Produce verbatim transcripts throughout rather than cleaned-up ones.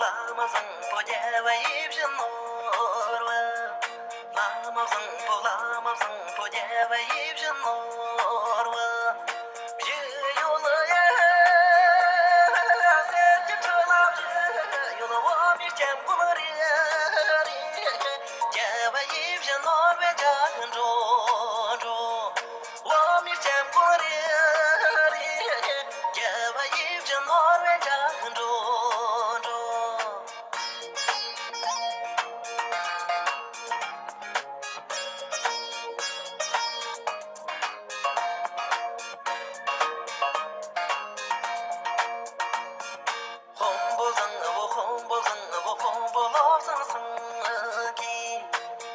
བླ་མ་བཟང་པོ་རྒྱལ་བ་ཡིད་བཞིན་ནོར་བུ། བླ་མ་བཟང་པོ་བླ་མ་བཟང་པོ་རྒྱལ་བ་ཡིད་བཞིན་ནོར་བུ། བཞི་ཡུལ་ཡ་གསེར་གྱི་ཁྲི་ལ་བཞི་ཡུལ་འོ་མའི་སྐྱབས་མགོན་རེད། རྒྱལ་བ་ཡིད་བཞིན་ནོར་བུ་འཇའ་འགྲོ་འགྲོ། འོ་མའི་སྐྱབས་མགོན་རེད། རྒྱལ་བ་ཡིད་བཞིན་ནོར་བུ་འཇའ་འགྲོ་འགྲོ། དཔོན་པོ་བཟང་བོ་དཔོན་པོ་བཟང་བོ་དཔོན་པོ་བློ་བཟང་སེང་གེ།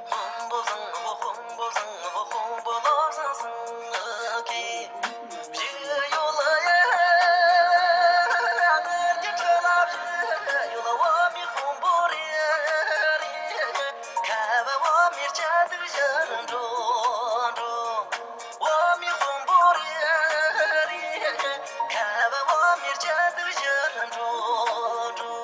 དཔོན་པོ་བཟང་བོ་དཔོན་པོ་བཟང་བོ་དཔོན་པོ་བློ་བཟང་སེང་གེ། བཞི་ཡུལ་ཡ་གནས་ཀྱི་ཁྲི་ལ་བཞི་ཡུལ་འོ་མའི་དཔོན་པོ་རེད། ཁ་བ་འོ་མའི་སྐྱ་དུག་བཞིན་འགྲོ་འགྲོ། འོ་མའི་དཔོན་པོ་རེད། ཁ་བ་འོ་མའི་སྐྱ་དུག་བཞིན་འགྲོ་འགྲོ།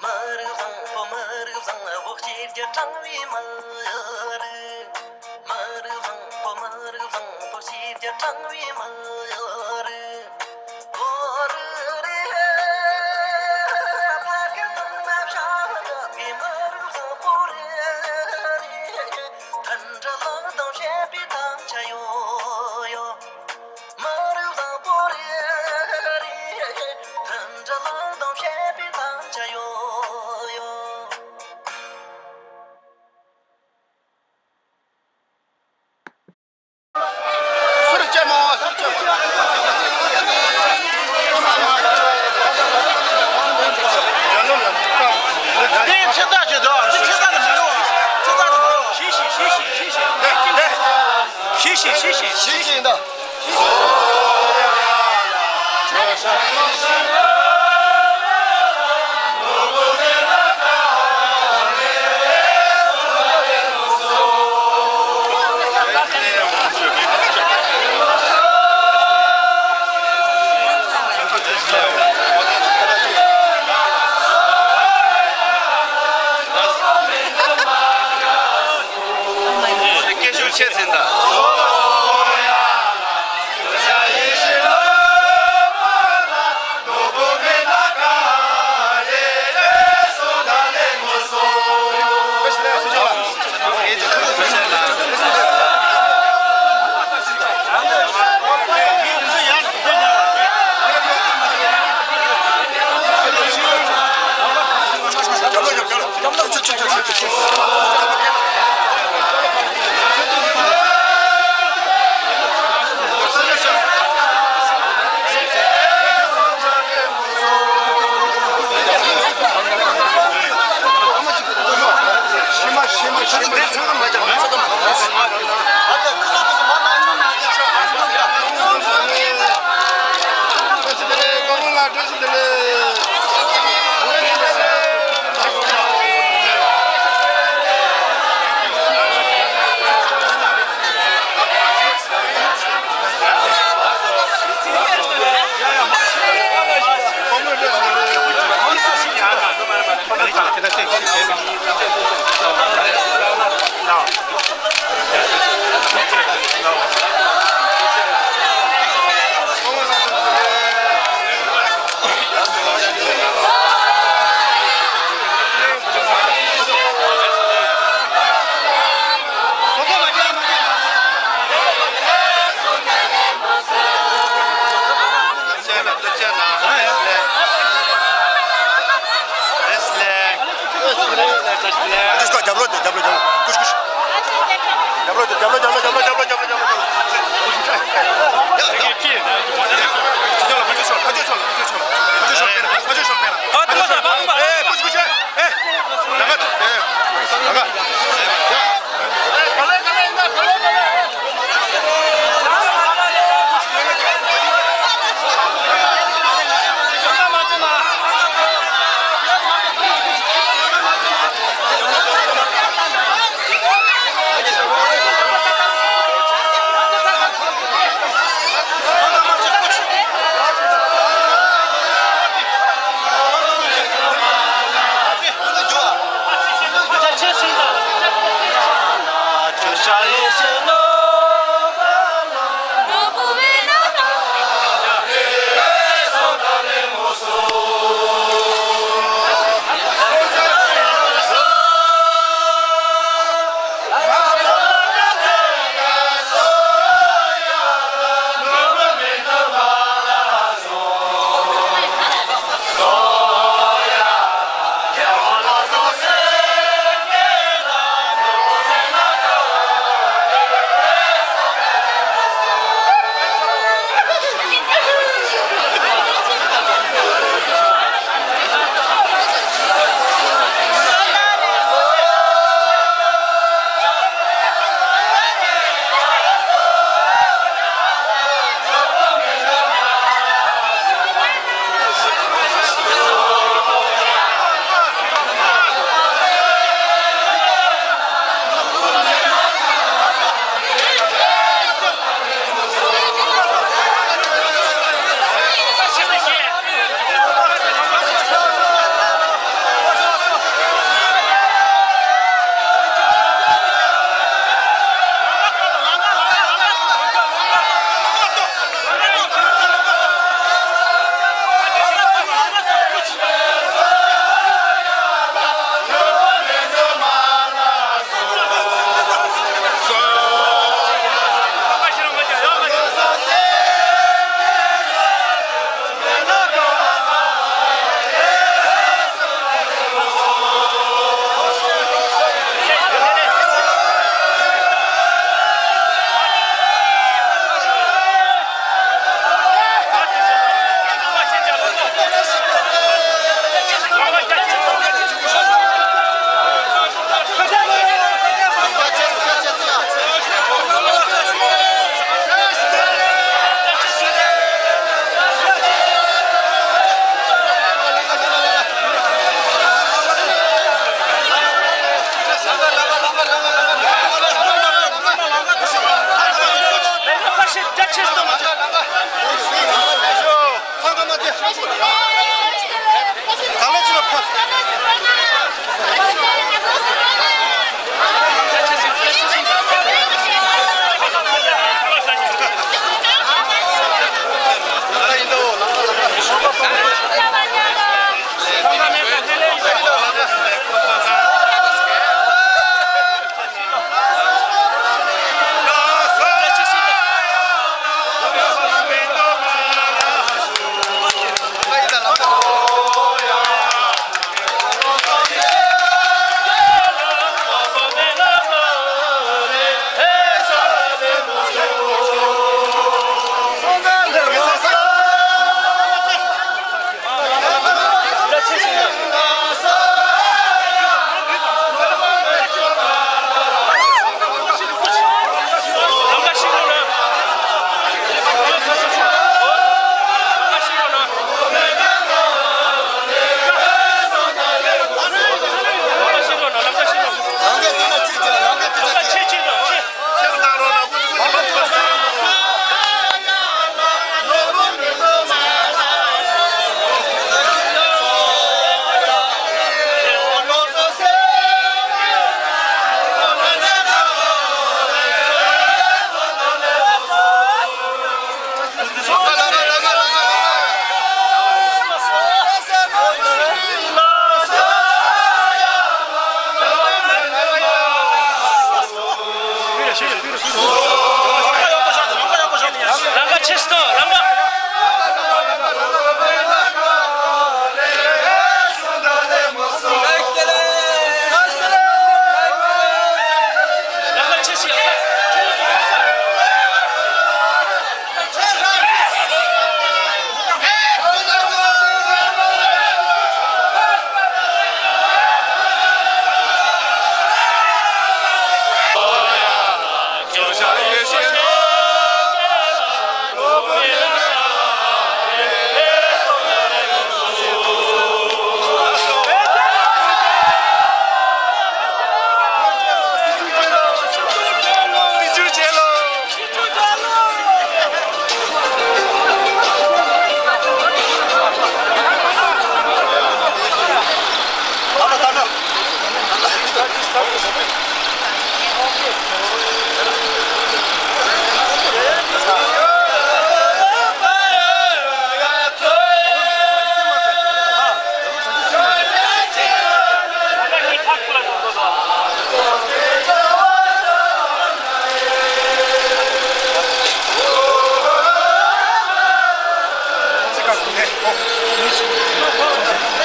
མི་རིགས་བཟང་པོ་མི་རིགས་བཟང་པོ་གཅེས་རྒྱུ་དྲང་བའི་མི་རིགས། མི་རིགས་བཟང་པོ་མི་རིགས་བཟང་པོ་གཅེས་རྒྱུ་དྲང་བའི་མི་རིགས། བོད་རིགས་རེད། ཕ་སྐད་གཙང་མ་བཤད་པའི་མི་རིགས་བཟང་པོ་རེད། མཐུན་སྒྲིལ་ལག་དང་བྱེད་པའི་དམ་བཅའ་ཡོད་ཡོད། མི་རིགས་བཟང་པོ་རེད། མཐུན་སྒྲིལ་ལག་དང་བྱེད་པའི་དམ་བཅའ་ཡོད་ཡོད། འདི་ཕྱི་ཟླ་ཞིག་འདུག་འདི་ཕྱི་ཟླ་ནས་མ་ཡོང་། ཕྱི་ཟླ་ནས་མ་ཡོང་། ཕྱི་ཟླ་ནས་མ་ཡོང་། ཤི་ཤི་ཤི་ཤི་ཤི་ཤི། ཤི་ཤི་ཤི་ཤི་ཤི་ཤི་ཡིན་ད། སྐད་ཤུགས་ཆེ་ཟིན་ད།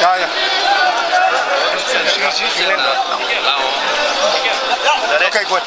Yeah, yeah. Okay, good.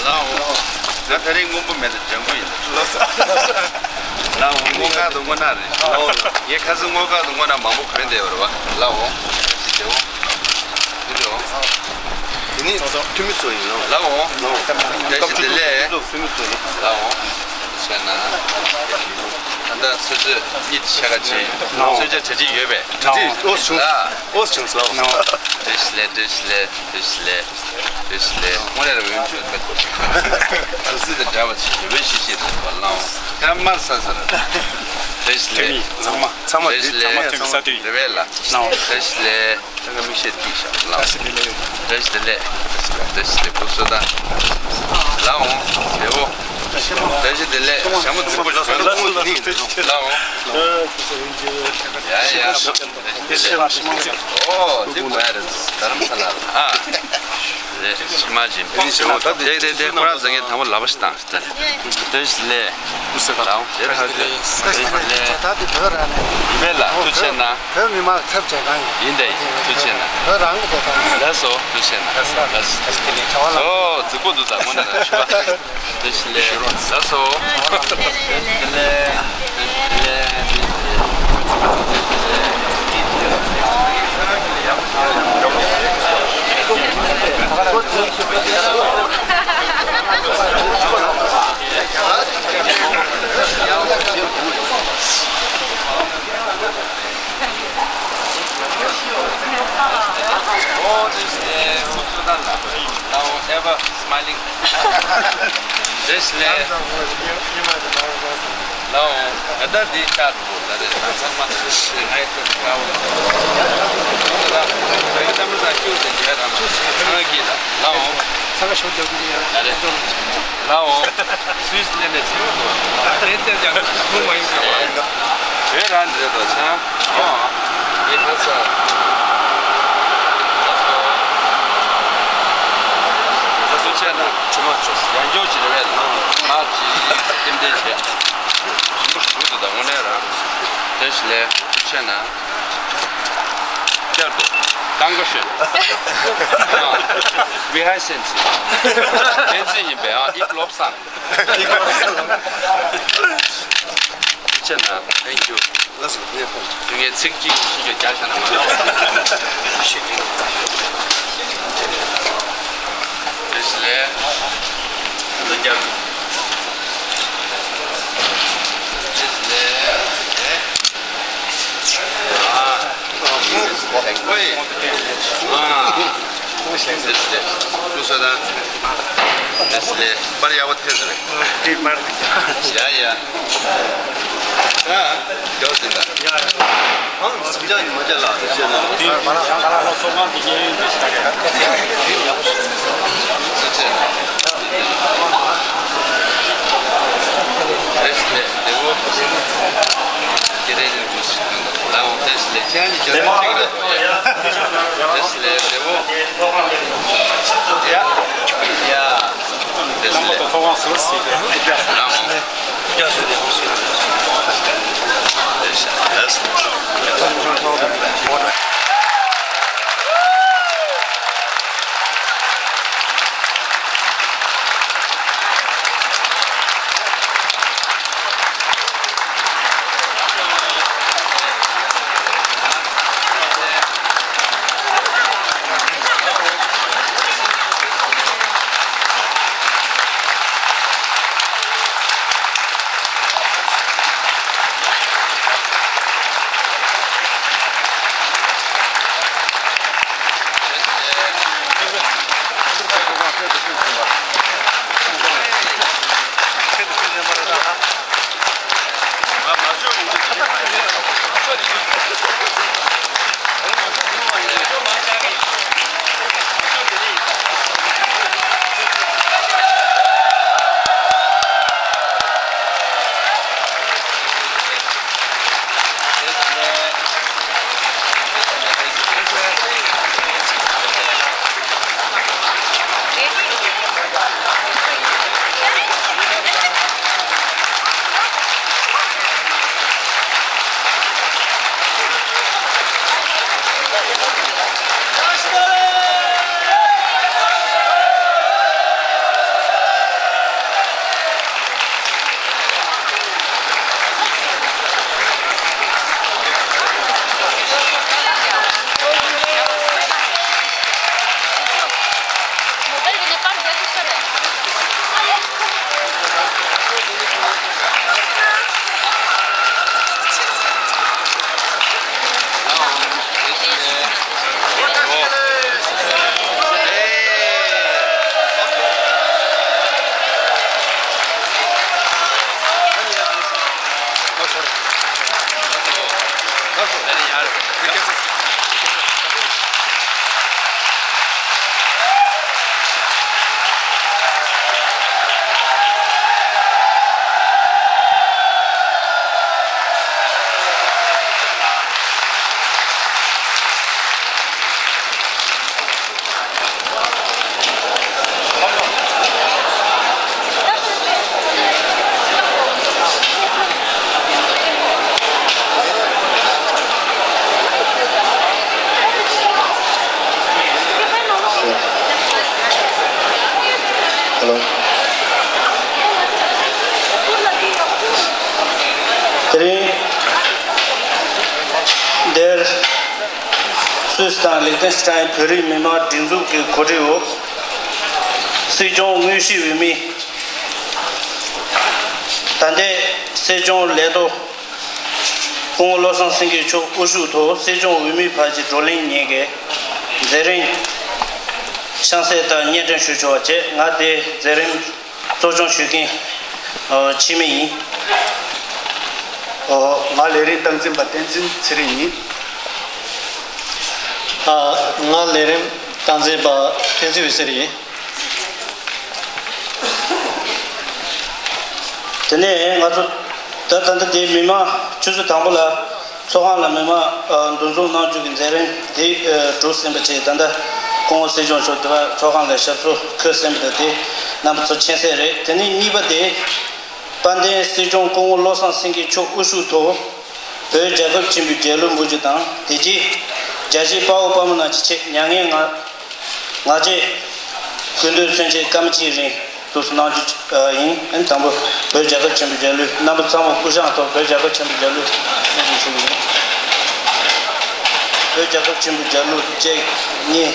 ལའོ། ང་ད་རེས་སྔོན་པོ་མེད་དུ་ལྗང་གུ་ཡིན། ལའོ། སྔོ་དཀར་དང་སྔོ་ནག་རེད། ངས་ཁ་སང་སྔོ་དཀར་དང་སྔོ་ནག་མང་པོ་གོན་བསྡད་ཡོད་རེད་བ། ལའོ། ཅི་བྱེད་འོ། དེ་ནི་འཐུས་མི་ཚོ་ཡིན་ནོ། ལའོ། བཀྲ་ཤིས་བདེ་ལེགས། འཐུས་མི་ཚོ་ཡིན། ལའོ། བྱས་ན། ད་ལྟ་ཚོད་ཚོད་གཉིས་ཆ་ག་ཅིག་ཚོད་ཆ་གྲ་སྒྲིག་ཡོད་པས། གྲ་སྒྲིག་ཨོ་བྱུང་། ཨོ་བྱུང་སོང་། བཀྲ་ཤིས་བདེ་ལེགས། བཀྲ་ཤིས་བདེ་ལེགས། བཀྲ་ཤིས་བདེ་ལེགས། དངོས་གནས་རེད་བ། ཡོན་ཆོད་ད་ཚོད་ཚོད་དང་འདྲ་བ་ཅིག་ཡོད་པས། ཤེས་ཤེས་དང་བ་ལའོ། ཡང་མར་ས་ས་ར། བཀྲ་ཤིས་བདེ་ལེགས། ཚང་མ་ཚང་མ་བཀྲ་ཤིས་བདེ་ལེགས། ཚང་མ་ཐོན་ས་དུས་རེད་བས་ལ། ལའོ། བཀྲ་ཤིས་བདེ་ལེགས། ད་ང་མིག་ཤེལ་ཏིག་ཤག་ལའོ། བཀྲ་ཤིས་བདེ་ལེགས། བཀྲ་ཤིས་བདེ་ལེགས། སྐུ་གཟུགས་དང་། ལའོ། བདེ་བོ། བཀྲ་ཤིས་བདེ་ལེགས། ཞྭ་མོ་རྫིག་པོ་ཞིག་གྱོན་འདུག་ལའོ། ཡ་ཡ། ཨོ་འདི་གོ་ཡ་རེད། རྡ་རམ་ས་ལ་ལ་ཨ། རེད། ཕྱི་མ་ཅིག་བེ་རི་ཞྭ་མོ་ད་དེ་དེ་དེ་ཁོ་རང་ཟ་མཁན་དང་པོ་ལབ་པ་ཞིག་དང་། བཀྲ་ཤིས་བདེ་ལེགས། ལའོ། བཀྲ་ཤིས་བདེ་ལེགས། བཀྲ་ཤིས་བདེ་ལེགས། ད་དེ་བོད་རང་ནས། ཡིན་པས་ལ། ཐུགས་རྗེ་ཆེ་གནང་། བོད་མི་མང་ཚབ་བྱེད་གང་ཡིན། ཡིན་ཏེ། ཐུགས་རྗེ་ཆེ་གནང་། བོད་རང་གི་དེ་དང་། ལགས་སོ། ཐུགས་རྗེ་ཆེ་གནང་། ལགས་སོ། ཨོ་རྫིག་པོ་འདུག་ད་དངོས་གནས་ན་ཞུ་བ། བཀྲ་ཤིས་བདེ་ལེགས། ལགས་སོ། བཀྲ་ཤིས་བདེ་ལེགས། Ever smiling. བཀྲ་ཤིས་བདེ་ལེགས། ལའོ། ད་ལྟ་འདི་ལྟར་དུ་ལ་རེད། ད་ཚང་མ་ང་ཡི་ཐུགས་དཀའ་བོ། ད་ད་ད་ད་ད་ཁྱོད་ཟེར་རྒྱུ་ཡ་རང་ཚང་གི་ལ། ལའོ། ཚང་ག་ཤོག་རྒྱག་གི་ཡ། ལ་རེད། ལའོ། སུད་སི་ལན་ནས་ཚེ་རིང་དུ་དེ་ལྟར་ཀྱང་ཐུག་མ་ཡིན་ཀྱང་། བོད་རང་འདི་རེད་དོ་ཆང་། ཨོ། ཡེ་ཁ་ས། ལ་སུ་ཆེ་ན་ཆུ་མ་ཆུ་ཡང་འཇོག་ཅི་རེད་བས་ལ། ང་ཅི་ཏིམ་ཏིམ་བྱས། ཞིམ་པོ་ཞིག་འདུག་ད་དངོས་གནས་རང་། བཀྲ་ཤིས་བདེ་ལེགས། ཆེ་ན། བསྐྱར་དུ། ཏང་ག་ཤོད། ཨ། བི་ཧའི་སེན་སི། ཨེན་སི་ཡིན་པས་ཨ། ཨི་ཀློབ་སང་། ཨི་ཀློབ་སང་། ཆེ་ན། Thank you. ལགས་སོ། ངས་ཚིག་གཅིག་ཤིག་རྒྱག་བྱ་ན་མ་ལབ། ཤེས་ཀྱི། བཀྲ་ཤིས་བདེ་ལེགས། ད་རྒྱབ། བཀྲ་ཤིས་བདེ་ལེགས། ཨ། ཨོའི། ཨ། བཀྲ་ཤིས་བདེ་ལེགས། སྐུ་གཟུགས་དང་། བཀྲ་ཤིས་བདེ་ལེགས། པར་ཡག་པོ་ཐེབས་སོང་། ཡ་ཡ། ཨ། རྒྱག་ཟིན་ད། ཡ་ཡ། ཨང་སུམ་ཅང་ཉི་མ་ཅ་ལག་ཅེ་ན། དེ་ང་རང་ཚོ་ཚོགས་ཁང་གི་གཡས་གཡོན་དེ་ཞིག་རེད། ལའོ། བཀྲ་ཤིས་བདེ་ལེགས། ཁྱེད་རང་ཉིད་སྐུ་གཟུགས་དང་། ལའོ། བཀྲ་ཤིས་བདེ་ལེགས། ཁྱེད་རང་ཉིད་རྒྱབ་ལྗོངས་གཅིག་རེད། བཀྲ་ཤིས་བདེ་ལེགས། བདེ་པོ། ཡ་ཡ། བཀྲ་ཤིས་བདེ་ལེགས། Hello. དེ་རིང་འདིར་སུད་སི་དང་ལིག་ཏེན་སི་ཏན་བོད་རིགས་མི་མང་སྒྲིག་འཛུགས་ཀྱི་གོ་སྒྲིག་འོག་སྲིད་སྐྱོང་དངོས་གཞིའི་འོས་མི། ད་ལྟའི་སྲིད་སྐྱོང་ལས་ཐོག་སྐུ་ངོ་བློ་བཟང་སེང་གེ་མཆོག་དབུ་བཞུགས་ཐོག་སྲིད་སྐྱོང་འོས་མི་ཕལ་ཆེར་བགྲོ་གླེང་གཉིས་ཀྱི་མཛད་རིམ་ཤང་སེ་དང་སྙན་སྒྲོན་ཞུ་ཆོག་པ་བཅས། ང་དེ་མཛད་རིམ་གཙོ་སྐྱོང་ཞུ་མཁན་འཆི་མེད་ཡིན། ཨོ། ང་ལས་རིམ་སྟངས་འཛིན་པ་བསྟན་འཛིན་ཚེ་རིང་ཡིན། ཨ། ང་ལས་རིམ་སྟངས་འཛིན་པ་བསྟན་འཛིན་འོད་ཟེར་ཡིན། དེ་ནས་ང་ཚོ་ད་ད་ལྟ་དེ་མི་མང་ཆུ་ཚོད་དང་པོ་ལ་ཚོགས་ཁང་ལ་མི་མང་ཨ་འདུ་འཛོམས་གནང་རྒྱུ་གི་མཛད་རིམ་དེ་ཨ་གྲུབ་ཟིན་པ་བཅས། ད་ལྟ་སྐུ་ངོ་སྲིད་སྐྱོང་མཆོག་དེ་བ་ཚོགས་ཁང་ལ་ཞབས་སོར་འཁོད་ཟིན་པ་དང་། དེ་རྣམ་པ་ཚོ་མཁྱེན་གསལ་རེད། དེ་ནས་གཉིས་པ་དེ་དཔལ་ལྡན་སྲིད་སྐྱོང་སྐུ་ངོ་བློ་བཟང་སེང་གེ་མཆོག་དབུ་བཞུགས་ཐོག་བོད་རྒྱལ་ཁབ་ཆེན་པོའི་རྒྱལ་གླུ་འབུལ་རྒྱུ་དང་། དེ་རྗེས་རྒྱལ་གཅེས་དཔའ་བོ་དཔའ་མོ་རྣམས་ཀྱི་ཆེད་མྱ་ངན་ང་ང་རྒྱལ་ཀུན་འདུས་མཚོན་ཆེད་སྐར་མ་གཅིག་རིང་དུ་གནང་རྒྱུ་ཡིན། ཨ་ནི་དང་པོ་བོད་རྒྱལ་ཁབ་ཆེན་པོའི་རྒྱལ་གླུ། རྣམ་པ་ཚང་མ་སྐུ་བཞེངས་ཐོག་བོད་རྒྱལ་ཁབ་ཆེན་པོའི་རྒྱལ་གླུ་སྙན་སེང་ཞུ་གི་ཡིན། བོད་རྒྱལ་ཁབ་ཆེན་པོའི་རྒྱལ་གླུ་གཅིག་གཉིས།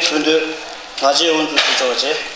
ཐུགས་འདུན་ང་བཅས་དབུ་འཛུགས་ཞུ་ཆོག་པ་བྱས།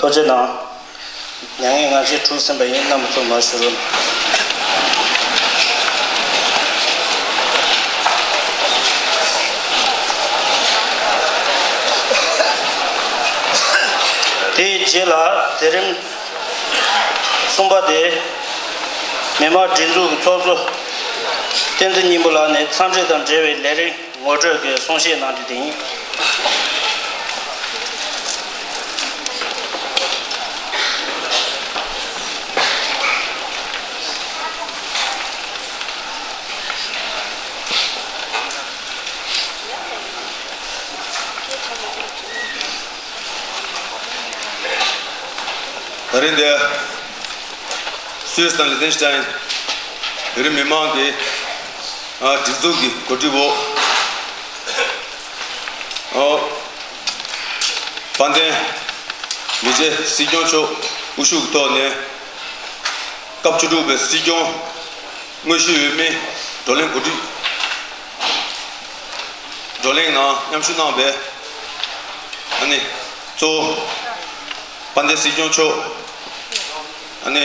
ཐུགས་རྗེ་གནང་། མྱ་ངན་ང་རྗེས་གྲུབ་ཟིན་པ་ཡིན། རྣམ་པ་ཚོ་མར་བཞུགས་རོགས། དེའི་རྗེས་ལ་མཛད་རིམ་གསུམ་པ་དེ། མི་མང་སྒྲིག་འཛུགས་ཀྱི་ཚོགས་གཙོ་བསྟན་འཛིན་སྙིང་པོ་ལགས་ནས་འཚམས་འདྲི་དང་འབྲེལ་བའི་ལས་རིམ་ངོ་སྤྲོད་ཀྱི་གསུང་བཤད་གནང་རྒྱུ་དེ་ཡིན། ད་རིང་འདིར་སུད་སི་དང་ལི་ཐེན་ཤི་ཏན་བོད་རིགས་མི་མང་གི་ཨ་སྒྲིག་འཛུགས་ཀྱི་གོ་སྒྲིག་འོག་ཨོ། དཔལ་ལྡན་མི་རྗེ་སྲིད་སྐྱོང་མཆོག་དབུ་བཞུགས་ཐོག་ནས་སྐབས་བཅུ་དྲུག་པའི་སྲིད་སྐྱོང་དངོས་གཞི་འོས་མི་བགྲོ་གླེང་གོ་སྒྲིག་བགྲོ་གླེང་ནང་མཉམ་ཞུགས་གནང་བའི་ཨ་ནི་གཙོ་བོ་དཔལ་ལྡན་སྲིད་སྐྱོང་མཆོག་ཨ་ནི་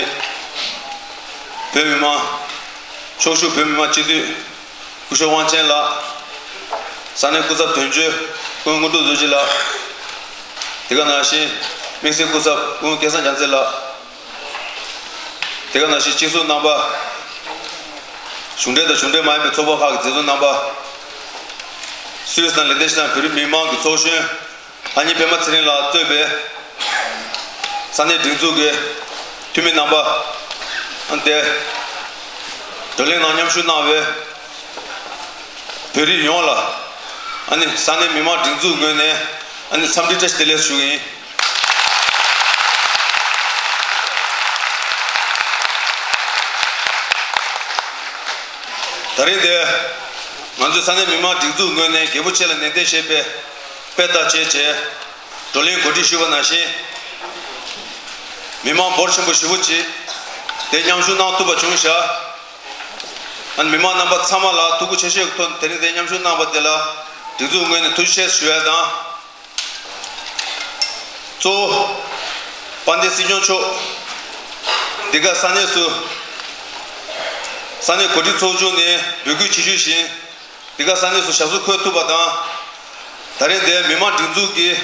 བོད་མི་མང་ཕྱོགས་བཞུགས་བོད་མི་མང་སྤྱི་འཐུས་སྐུ་ཞབས་དབང་ཆེན་ལགས། ས་གནས་སྐུ་ཚབ་དོན་གཅོད་ཀུན་དངོས་གྲུབ་རྡོ་རྗེ་ལགས། དེ་ག་ནང་བཞིན་དམིགས་བསལ་སྐུ་ཚབ་ཀུན་སྐལ་བཟང་རྒྱལ་མཚན་ལགས། དེ་ག་ནང་བཞིན་སྤྱི་ཚོགས་རྣམ་པ། གཞུང་འབྲེལ་དང་གཞུང་འབྲེལ་མ་ཡིན་པའི་ཚོགས་པ་ཁག་གི་མཛད་གཙོ་རྣམ་པ། སུད་སི་དང་ལི་ཐེན་ཤི་ཏན་བོད་རིགས་མི་མང་གི་ཚོགས་གཞོན། ལྷ་ཉིན་པད་མ་ཚེ་རིང་ལགས་གཙོས་པའི་ས་གནས་སྒྲིག་འཛུགས་ཀྱི་འཐུས་མི་རྣམ་པ། ཨ་ནི་དེ་བགྲོ་གླེང་ནང་མཉམ་ཞུགས་གནང་བའི་བོད་རིགས་ཡོངས་ལ་ཨ་ནི་ས་གནས་མི་མང་སྒྲིག་འཛུགས་ངོས་ནས་ཨ་ནི་འཚམས་འདྲི་བཀྲ་ཤིས་བདེ་ལེགས་ཞུ་གི་ཡིན། ད་རིང་འདིར་ང་ཚོས་ས་གནས་མི་མང་སྒྲིག་འཛུགས་ངོས་ནས་རྒྱལ་པོ་ཆེ་ལ་ནན་ཏན་བྱེད་པའི་དཔེ་ལྟ་བྱས་བྱས་བགྲོ་གླེང་གོ་སྒྲིག་ཞུས་པ་ནང་བཞིན། མི་མང་འབོར་ཆེན་པོ་ཞེ་པོ་ཅིག་དེ་མཉམ་ཞུགས་གནང་ཐུབ་པ་བྱུང་ཤག་ཨ་ནི་མི་མང་རྣམ་པ་ཚང་མ་ལ་ཐུགས་ཁུར་ཆེ་ཤོས་ཀྱི་ཐོག་ནས་དེ་རིང་འདིར་མཉམ་ཞུགས་གནང་བ་དེ་ལ་སྒྲིག་འཛུགས་ངོས་ནས་ཐུགས་རྗེ་ཆེ་ཞུ་ཡ་དང་། གཙོ་བོ་དཔལ་ལྡན་སྲིད་སྐྱོང་མཆོག་འདི་ག་ས་གནས་སུ་ས་གནས་གོ་སྒྲིག་ཚོགས་ཆུང་ནས་འབོད་སྐུལ་ཇི་ཞུས་བཞིན་འདི་ག་ས་གནས་སུ་ཞབས་སོར་འཁོད་ཐུབ་པ་དང་། ད་རེས་འདིར་མི་མང་སྒྲིག་འཛུགས་ཀྱིས་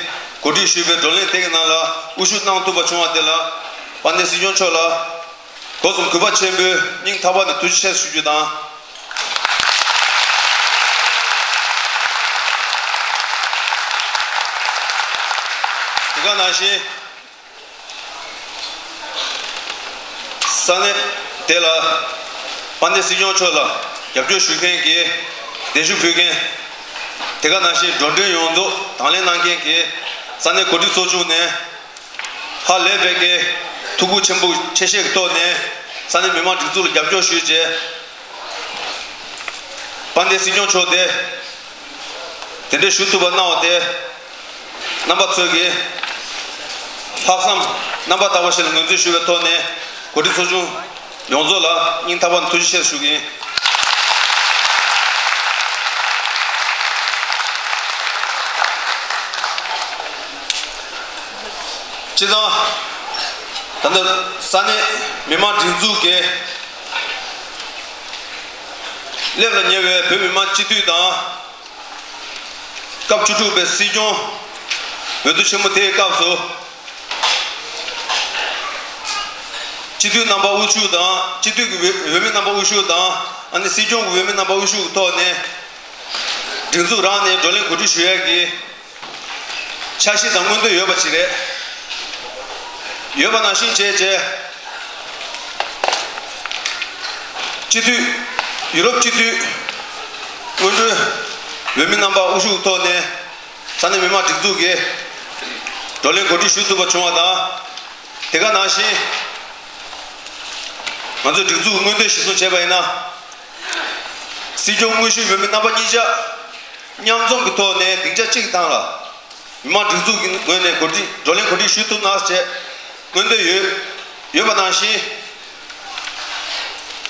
གོ་སྒྲིག་ཞུས་པའི་བགྲོ་གླེང་དེ་གི་ནང་ལ་དབུ་བཞུགས་གནང་ཐུབ་པ་བྱུང་བ་དེ་ལ་དཔལ་ལྡན་སྲིད་སྐྱོང་མཆོག་ལ་སྒོ་གསུམ་གུས་པ་ཆེན་པོས་སྙིང་ཐག་པ་ནས་ཐུགས་རྗེ་ཆེ་ཞུ་རྒྱུ་དང་། དེ་ག་ནང་བཞིན། ས་གནས་དེ་ལ་དཔལ་ལྡན་སྲིད་སྐྱོང་མཆོག་ལ་རྒྱབ་སྐྱོར་ཞུ་མཁན་གྱི་གདན་ཞུ་ཕུལ་མཁན། དེ་ག་ནང་བཞིན་འགྲོ་གྲོན་ཡོངས་རྫོགས་དང་ལེན་གནང་མཁན་གྱི་ས་གནས་གོ་སྒྲིག་ཚོགས་ཆུང་ནས་ཧ་ལས་པའི་གི་ཐུགས་ཁུར་ཆེན་པོ་ཆེ་བཞེས་ཀྱི་ཐོག་ནས་ས་གནས་མི་མང་སྒྲིག་འཛུགས་ལ་རྒྱབ་སྐྱོར་ཞུས་རྗེས། དཔལ་ལྡན་སྲིད་སྐྱོང་མཆོག་དེ་དེ་འདྲའི་ཞུ་ཐུབ་པ་གནང་བ་དེ་རྣམ་པ་ཚོས་ཀྱི་ལྷག་བསམ་རྣམ་པར་དག་པ་ཞིག་ལ་ངོས་འཛིན་ཞུ་བའི་ཐོག་ནས་གོ་སྒྲིག་ཚོགས་ཆུང་ཡོངས་རྫོགས་ལ་སྙིང་ཐག་པ་ནས་ཐུགས་རྗེ་ཆེ་ཞུ་གི་ཡིན། སྤྱིར་བཏང་ད་ལྟ་ས་གནས་མི་མང་སྒྲིག་འཛུགས་ཀྱི་སླེབས་ལ་ཉེ་བའི་བོད་མི་མང་སྤྱི་འཐུས་དང་། སྐབས་བཅུ་དྲུག་པའི་སྲིད་སྐྱོང་འོས་བསྡུ་ཆེན་མོ་དེའི་སྐབས་སུ། སྤྱི་འཐུས་རྣམ་པ་དབུ་བཞུགས་དང་། སྤྱི་འཐུས་ཀྱི་འོས་འོས་མི་རྣམ་པ་དབུ་བཞུགས་དང་། ཨ་ནི་སྲིད་སྐྱོང་གི་འོས་མི་རྣམ་པ་དབུ་བཞུགས་ཀྱི་ཐོག་ནས་སྒྲིག་འཛུགས་རང་ནས་བགྲོ་གླེང་གོ་སྒྲིག་ཞུ་ཡག་གི་འཆར་གཞི་དང་མངོན་འདོད་ཡོད་པ་ཅིག་རེད། ཡོད་པ་ནང་བཞིན་བྱས་རྗེས། སྤྱི་འཐུས། ཡུ་རོབ་སྤྱི་འཐུས་སྔོན་འགྲོའི་འོས་མི་རྣམ་པ་དབུ་བཞུགས་ཐོག་ནས་ས་གནས་མི་མང་སྒྲིག་འཛུགས་ཀྱི་བགྲོ་གླེང་གོ་སྒྲིག་ཞུ་ཐུབ་པ་བྱུང་བ་དང་། དེ་ག་ནང་བཞིན། ང་ཚོས་སྒྲིག་འཛུགས་མངོན་འདོད་གཞིར་བཟུང་བྱས་པ་ཡིན་ན། སྲིད་སྐྱོང་དངོས་ཞུ་འོས་མི་རྣམ་པ་གཉིས་ཆ་མཉམ་འཛོམས་ཀྱི་ཐོག་ནས་སྡིངས་ཆ་གཅིག་གི་སྟེང་ལ། མི་མང་སྒྲིག་འཛུགས་ཀྱི་ངོས་ནས་གོ་སྒྲིག་བགྲོ་གླེང་གོ་སྒྲིག་ཞུ་ཐུབ་ན་ཞེས་མངོན་འདོད་ཡོད། ཡོད་པ་ནང་བཞིན།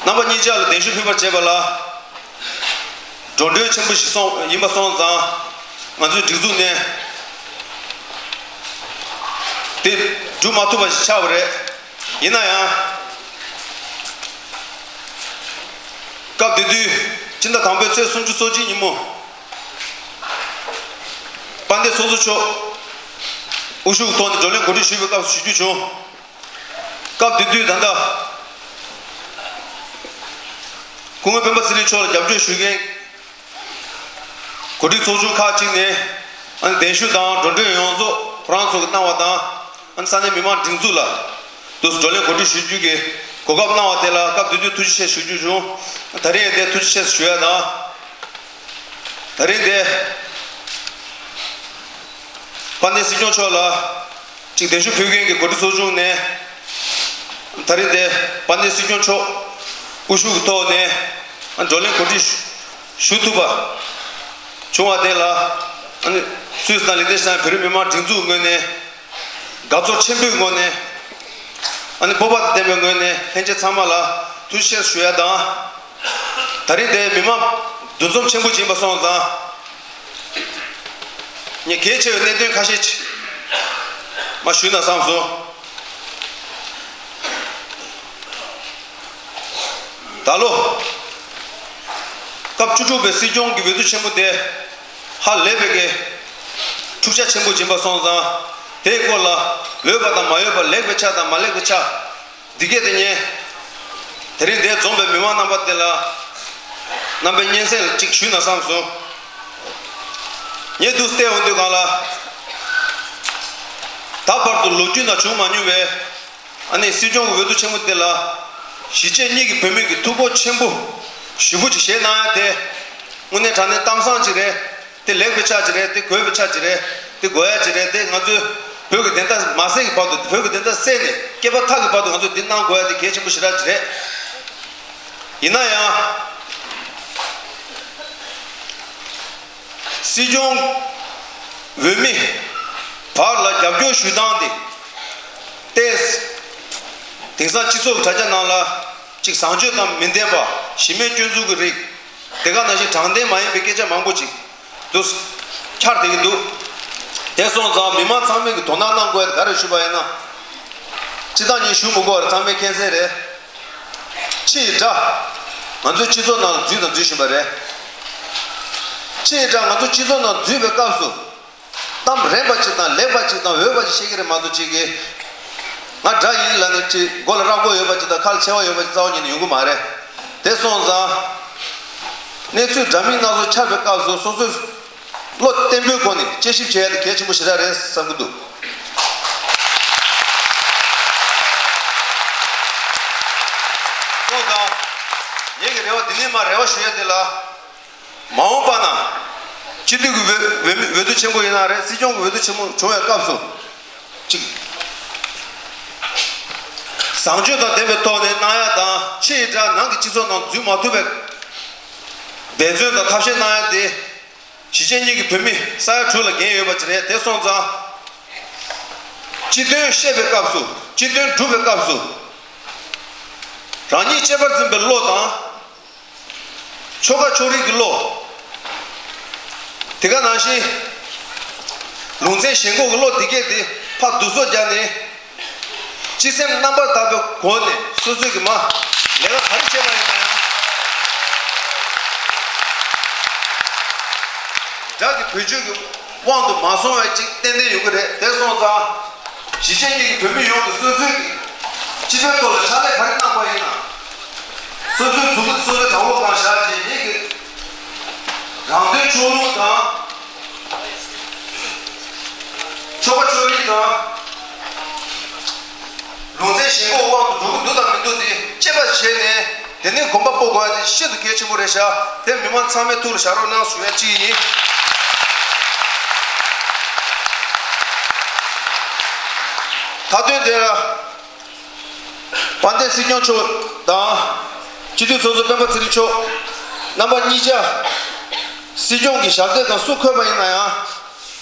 རྣམ་པ་གཉིས་ཆ་ལ་གདན་ཞུ་ཕུལ་བར་བྱེད་པ་ལ། འགྲོ་གྲོན་ཆེན་པོ་ཞིག་སོང་ཡིན་པ་སོང་ཙང་། ང་ཚོའི་སྒྲིག་འཛུགས་ནས་དེ་སྒྲུབ་མ་ཐུབ་པ་ཞིག་ཆགས་པ་རེད། ཡིན་ན་ཡང་། སྐབས་དེ་དུས་སྤྱི་ཟླ་དང་པོའི་ཚེས་སུམ་ཅུ་སོ་གཅིག་ཉིན་མོ། དཔལ་ལྡན་ཚོགས་གཙོ་མཆོག་དབུ་བཞུགས་ཐོག་ནས་བགྲོ་གླེང་གོ་སྒྲིག་ཞུས་པའི་སྐབས་སུ་ཞུ་རྒྱུ་བྱུང་། སྐབས་དེ་དུས་ད་ལྟ་སྐུ་ངོ་སྤེན་པ་ཚེ་རིང་མཆོག་ལ་རྒྱབ་སྐྱོར་ཞུ་མཁན་གོ་སྒྲིག་ཚོགས་ཆུང་ཁག་ཅིག་ནས། ཨ་ནི་གདན་ཞུ་དང་འགྲོ་གྲོན་ཡོངས་རྫོགས་ཁོ་རང་ཚོ་གིས་གནང་བ་དང་། ཨ་ནི་ས་གནས་མི་མང་སྒྲིག་འཛུགས་ལ་དུ་བགྲོ་གླེང་གོ་སྒྲིག་ཞུ་རྒྱུ་གི་གོ་སྐབས་གནང་བ་དེ་ལ་སྐབས་དེ་དུས་ཐུགས་རྗེ་ཆེ་ཞུ་རྒྱུ་བྱུང་། ད་རེས་དེ་ཐུགས་རྗེ་ཆེ་ཞུ་ཡ་དང་། ད་རེས་དེ་དཔལ་ལྡན་སྲིད་སྐྱོང་མཆོག་ལ་ཅིག་གདན་ཞུ་ཕུལ་མཁན་གྱི་གོ་སྒྲིག་ཚོགས་ཆུང་ནས། ད་རེས་དེ་དཔལ་ལྡན་སྲིད་སྐྱོང་མཆོག་དབུ་བཞུགས་ཀྱི་ཐོག་ནས་བགྲོ་གླེང་གོ་སྒྲིག་ཞུ་ཐུབ་པ་བྱུང་བ་དེ་ལ། ཨ་ནི་སུད་སི་དང་ལིག་ཏེན་ཤི་ཏན་བོད་རིགས་མི་མང་སྒྲིག་འཛུགས་ངོས་ནས་དགའ་ཚོར་ཆེན་པོའི་ངོས་ནས། ཨ་ནི་སྤོབས་པ་དང་ལྡན་པའི་ངོས་ནས་ལྷན་རྒྱས་ཚང་མ་ལ་ཐུགས་རྗེ་ཆེ་ཞུ་ཡ་དང་། ད་རིང་དེ་མི་མང་འདུ་འཛོམས་ཆེན་པོ་ཅིག་ཡིན་པ་སོང་ཙང་། ངས་གལ་ཆེ་བའི་གནད་དོན་ཁ་ཤས་ཅིག་མར་ཞུས་ན་བསམ་སོང་། ད་ལོ་སྐབས་བཅུ་དྲུག་པའི་སྲིད་སྐྱོང་གི་འོས་བསྡུ་ཆེན་མོ་དེ་ཧ་ལས་པའི་གི་འཁྲུག་ཆ་ཆེན་པོ་ཡིན་པ་སོང་ཙང་། དེའི་སྐོར་ལ་འོས་པ་དང་མ་འོས་པ། ལེགས་པའི་ཆ་དང་མ་ལེགས་པའི་ཆ། འདི་སྐད་དེ་ཉན། དེ་རིང་འདིར་འཛོམས་པའི་མི་མང་རྣམ་པ་དེ་ལ་རྣམ་པའི་སྙན་སེང་ལ་གཅིག་ཞུས་ན་བསམ་སོང་། ངས་འདུག་བལྟས་འོང་དུས་སྒང་ལ། ད་བར་དུ་ལོ་རྒྱུས་ནང་བྱུང་མ་མྱོང་བའི། ཨ་ནི་སྲིད་སྐྱོང་གི་འོས་བསྡུ་ཆེན་མོ་དེ་ལ། གཞིས་བྱེས་གཉིས་ཀྱི་བོད་མི་གི་ཐུགས་ཁུར་ཆེན་པོ་ཞེ་པོ་ཅིག་བཞེས་གནང་ཡ་དེ། དངོས་གནས་དྲང་གནས་གཏམ་བཟང་ཅིག་རེད། དེ་ལེགས་པའི་ཆ་ཅིག་རེད། དེ་དགོས་པའི་ཆ་ཅིག་རེད། དེ་དགོས་ཡ་ཅིག་རེད། དེ་ང་ཚོས་བོད་ཀྱི་བདེན་མཐའ་མ་གསལ་གྱི་བར་དུ། བོད་ཀྱི་བདེན་མཐའ་གསལ་ནས་སྐྱེས་པ་ཐག་གི་བར་དུ་ང་ཚོས་འདི་གནང་དགོས་ཡ་དེ་གལ་ཆེན་པོ་ཞེ་དྲག་ཅིག་རེད། ཡིན་ན་ཡང་། སྲིད་སྐྱོང་འོས་མི་བར་ལ་རྒྱབ་སྐྱོར་ཞུ་སྟངས་དེ། ཏོག་ཙམ་དེང་སང་སྤྱི་ཚོགས་ཀྱི་དྲ་རྒྱ་ནང་ལ་ཅིག་བཟང་སྤྱོད་དང་མི་ལྡན་པ། གཞི་མེད་སྐྱོན་འཛུགས་ཀྱི་རིགས། དེ་ག་ནང་བཞིན་དྲང་བདེན་མ་ཡིན་པའི་སྐད་ཆ་མང་པོ་ཅིག་འདུག་འཁྱར་བསྡད་ཀྱི་འདུག་དེ་སོང་ཙང་མི་མང་ཚང་མས་ཀྱི་དོ་སྣང་གནང་དགོས་ཡ་དེ་ག་རེ་ཞུས་པ་ཡིན་ན། སྤྱིར་བཏང་ངས་ཞུ་མི་དགོས་པ་རེད། ཚང་མས་མཁྱེན་གསལ་རེད། ཕྱི་ཡི་དགྲ་ང་ཚོའི་སྤྱི་ཚོགས་ནང་ལ་འཛུལ་དང་འཛུལ་བཞིན་པ་རེད། ཕྱི་ཡི་དགྲ་ང་ཚོ་སྤྱི་ཚོགས་ནང་འཛུལ་བའི་སྐབས་སུ། གཏམ་རན་པ་ཅིག་དང་ལེགས་པ་ཅིག་དང་འོས་པ་ཅིག་བཤད་ཀྱི་རེད་མ་གཏོགས། ཅིག་གིས་ང་དགྲ་ཡིན་ལབ་ནས་ཅིག་མགོ་ལ་རྭ་མགོ་ཡོད་པ་ཅིག་དང་ཁ་ལ་མཆེ་བ་ཡོད་པ་ཅིག་རྩ་བ་ཉིད་ནས་ཡོང་གི་མ་རེད། དེ་སོང་ཙང་གནས་ཚུལ་འདྲ་མིན་སྣ་ཚོགས་འཆར་བའི་སྐབས་སུ་སོ་སོའི་བློ་བརྟན་པོའི་སྒོ་ནས་དཔྱད་ཞིབ་བྱེད་ཡ་དེ་གལ་ཆེན་པོ་ཞེ་དྲག་རེད་བསམ་གྱི་འདུག་སོང་ཙང་ངེད་ཀྱི་རེ་བ་འདི་ནས་མར་རེ་བ་ཞུ་ཡ་དེ་ལ། མ་འོངས་པ་ན་སྤྱི་འཐུས་ཀྱི་འོས་འོས་མི་འོས་བསྡུ་ཆེན་པོ་ཡིན་ན་རེད། སྲིད་སྐྱོང་གི་འོས་བསྡུ་ཆེན་མོ་བྱུང་བའི་སྐབས་སུ། གཅིག་བཟང་སྤྱོད་དང་ལྡན་པའི་ཐོག་ནས་གནང་ཡ་དང་། ཕྱི་ཡི་དགྲ་ནང་གི་སྤྱི་ཚོགས་ནང་འཛུལ་མ་ཐུབ་པའི་འབད་བརྩོན་དང་ཐབས་ཤེས་གནང་ཡ་དེ། གཞིས་བྱེས་གཉིས་ཀྱི་བོད་མི་ས་ཡ་དྲུག་ལ་འགན་ཡོད་པ་ཅིག་རེད། དེ་སོང་ཙང་། སྤྱི་དོན་བཤད་པའི་སྐབས་སུ། སྤྱི་དོན་སྒྲུབ་པའི་སྐབས་སུ། རང་ཉིད་གཅེས་པར་འཛིན་པའི་བློ་དང་། ཆོལ་ཁ་ཕྱོགས་རིས་ཀྱི་བློ། དེ་ག་ནང་བཞིན་ལུང་ཚན་ཞེན་ཁོག་གི་བློ་འདི་གས་དེ་ཕར་བསྡུ་གསོག་བརྒྱབ་ནས། སྤྱི་སེམས་རྣམ་པར་དག་པའི་སྒོ་ནས་སོ་སོས་ཀྱི་མ་ལས་ཀ་ག་རེ་བྱས་པ་ཡིན་ན་ཡང་། དགྲ་གི་བེད་སྤྱོད་ཀྱི་དབང་དུ་མ་སོང་བ་ཅིག་ཏན་ཏན་ཡོང་གི་རེད། དེ་སོང་ཙང་གཞིས་བྱེས་གཉིས་ཀྱི་བོད་མི་ཡོངས་ཀྱིས་སོ་སོའི་གི་ སྤྱི་པའི་ཐོག་ལ་ཕྱག་ལས་ག་རེ་གནང་པ་ཡིན་ན། སོ་སོའི་ཕྲུ་གུ་སོ་སོའི་དང་པོ་གང་བཞག་རྗེས་ཉིད་ཀྱི་རང་དོན་ཕྱོགས་ལྷུང་དང་། ཆོལ་ཁ་ཕྱོགས་རིས་དང་། ལུང་ཚན་ཞེན་ཁོག་དབང་དུ་འགྲོ་གི་འདུག་དང་མི་འདུག་དེ་དཔྱད་པ་བྱས་ནས། དེ་ནས་གོམ་པ་སྤོ་དགོས་པ་དེ་ཤིན་ཏུ་གལ་ཆེན་པོ་རེད་ཤག་དེ་མི་མང་ཚང་མའི་ཐུགས་ལ་བཞག་རོགས་གནང་ཞུ་ཡ་གཅིག་ཡིན། མཐའ་དོན་དེ། དཔལ་ལྡན་སྲིད་སྐྱོང་མཆོག་དང་། སྤྱི་འཐུས་ཚོགས་གཙོ་སྤེན་པ་ཚེ་རིང་མཆོག་རྣམ་པ་གཉིས་ཆ། སྲིད་སྐྱོང་གི་ཞབས་སྟེགས་སྒང་སུ་འཁོད་པ་ཡིན་ན་ཡང་།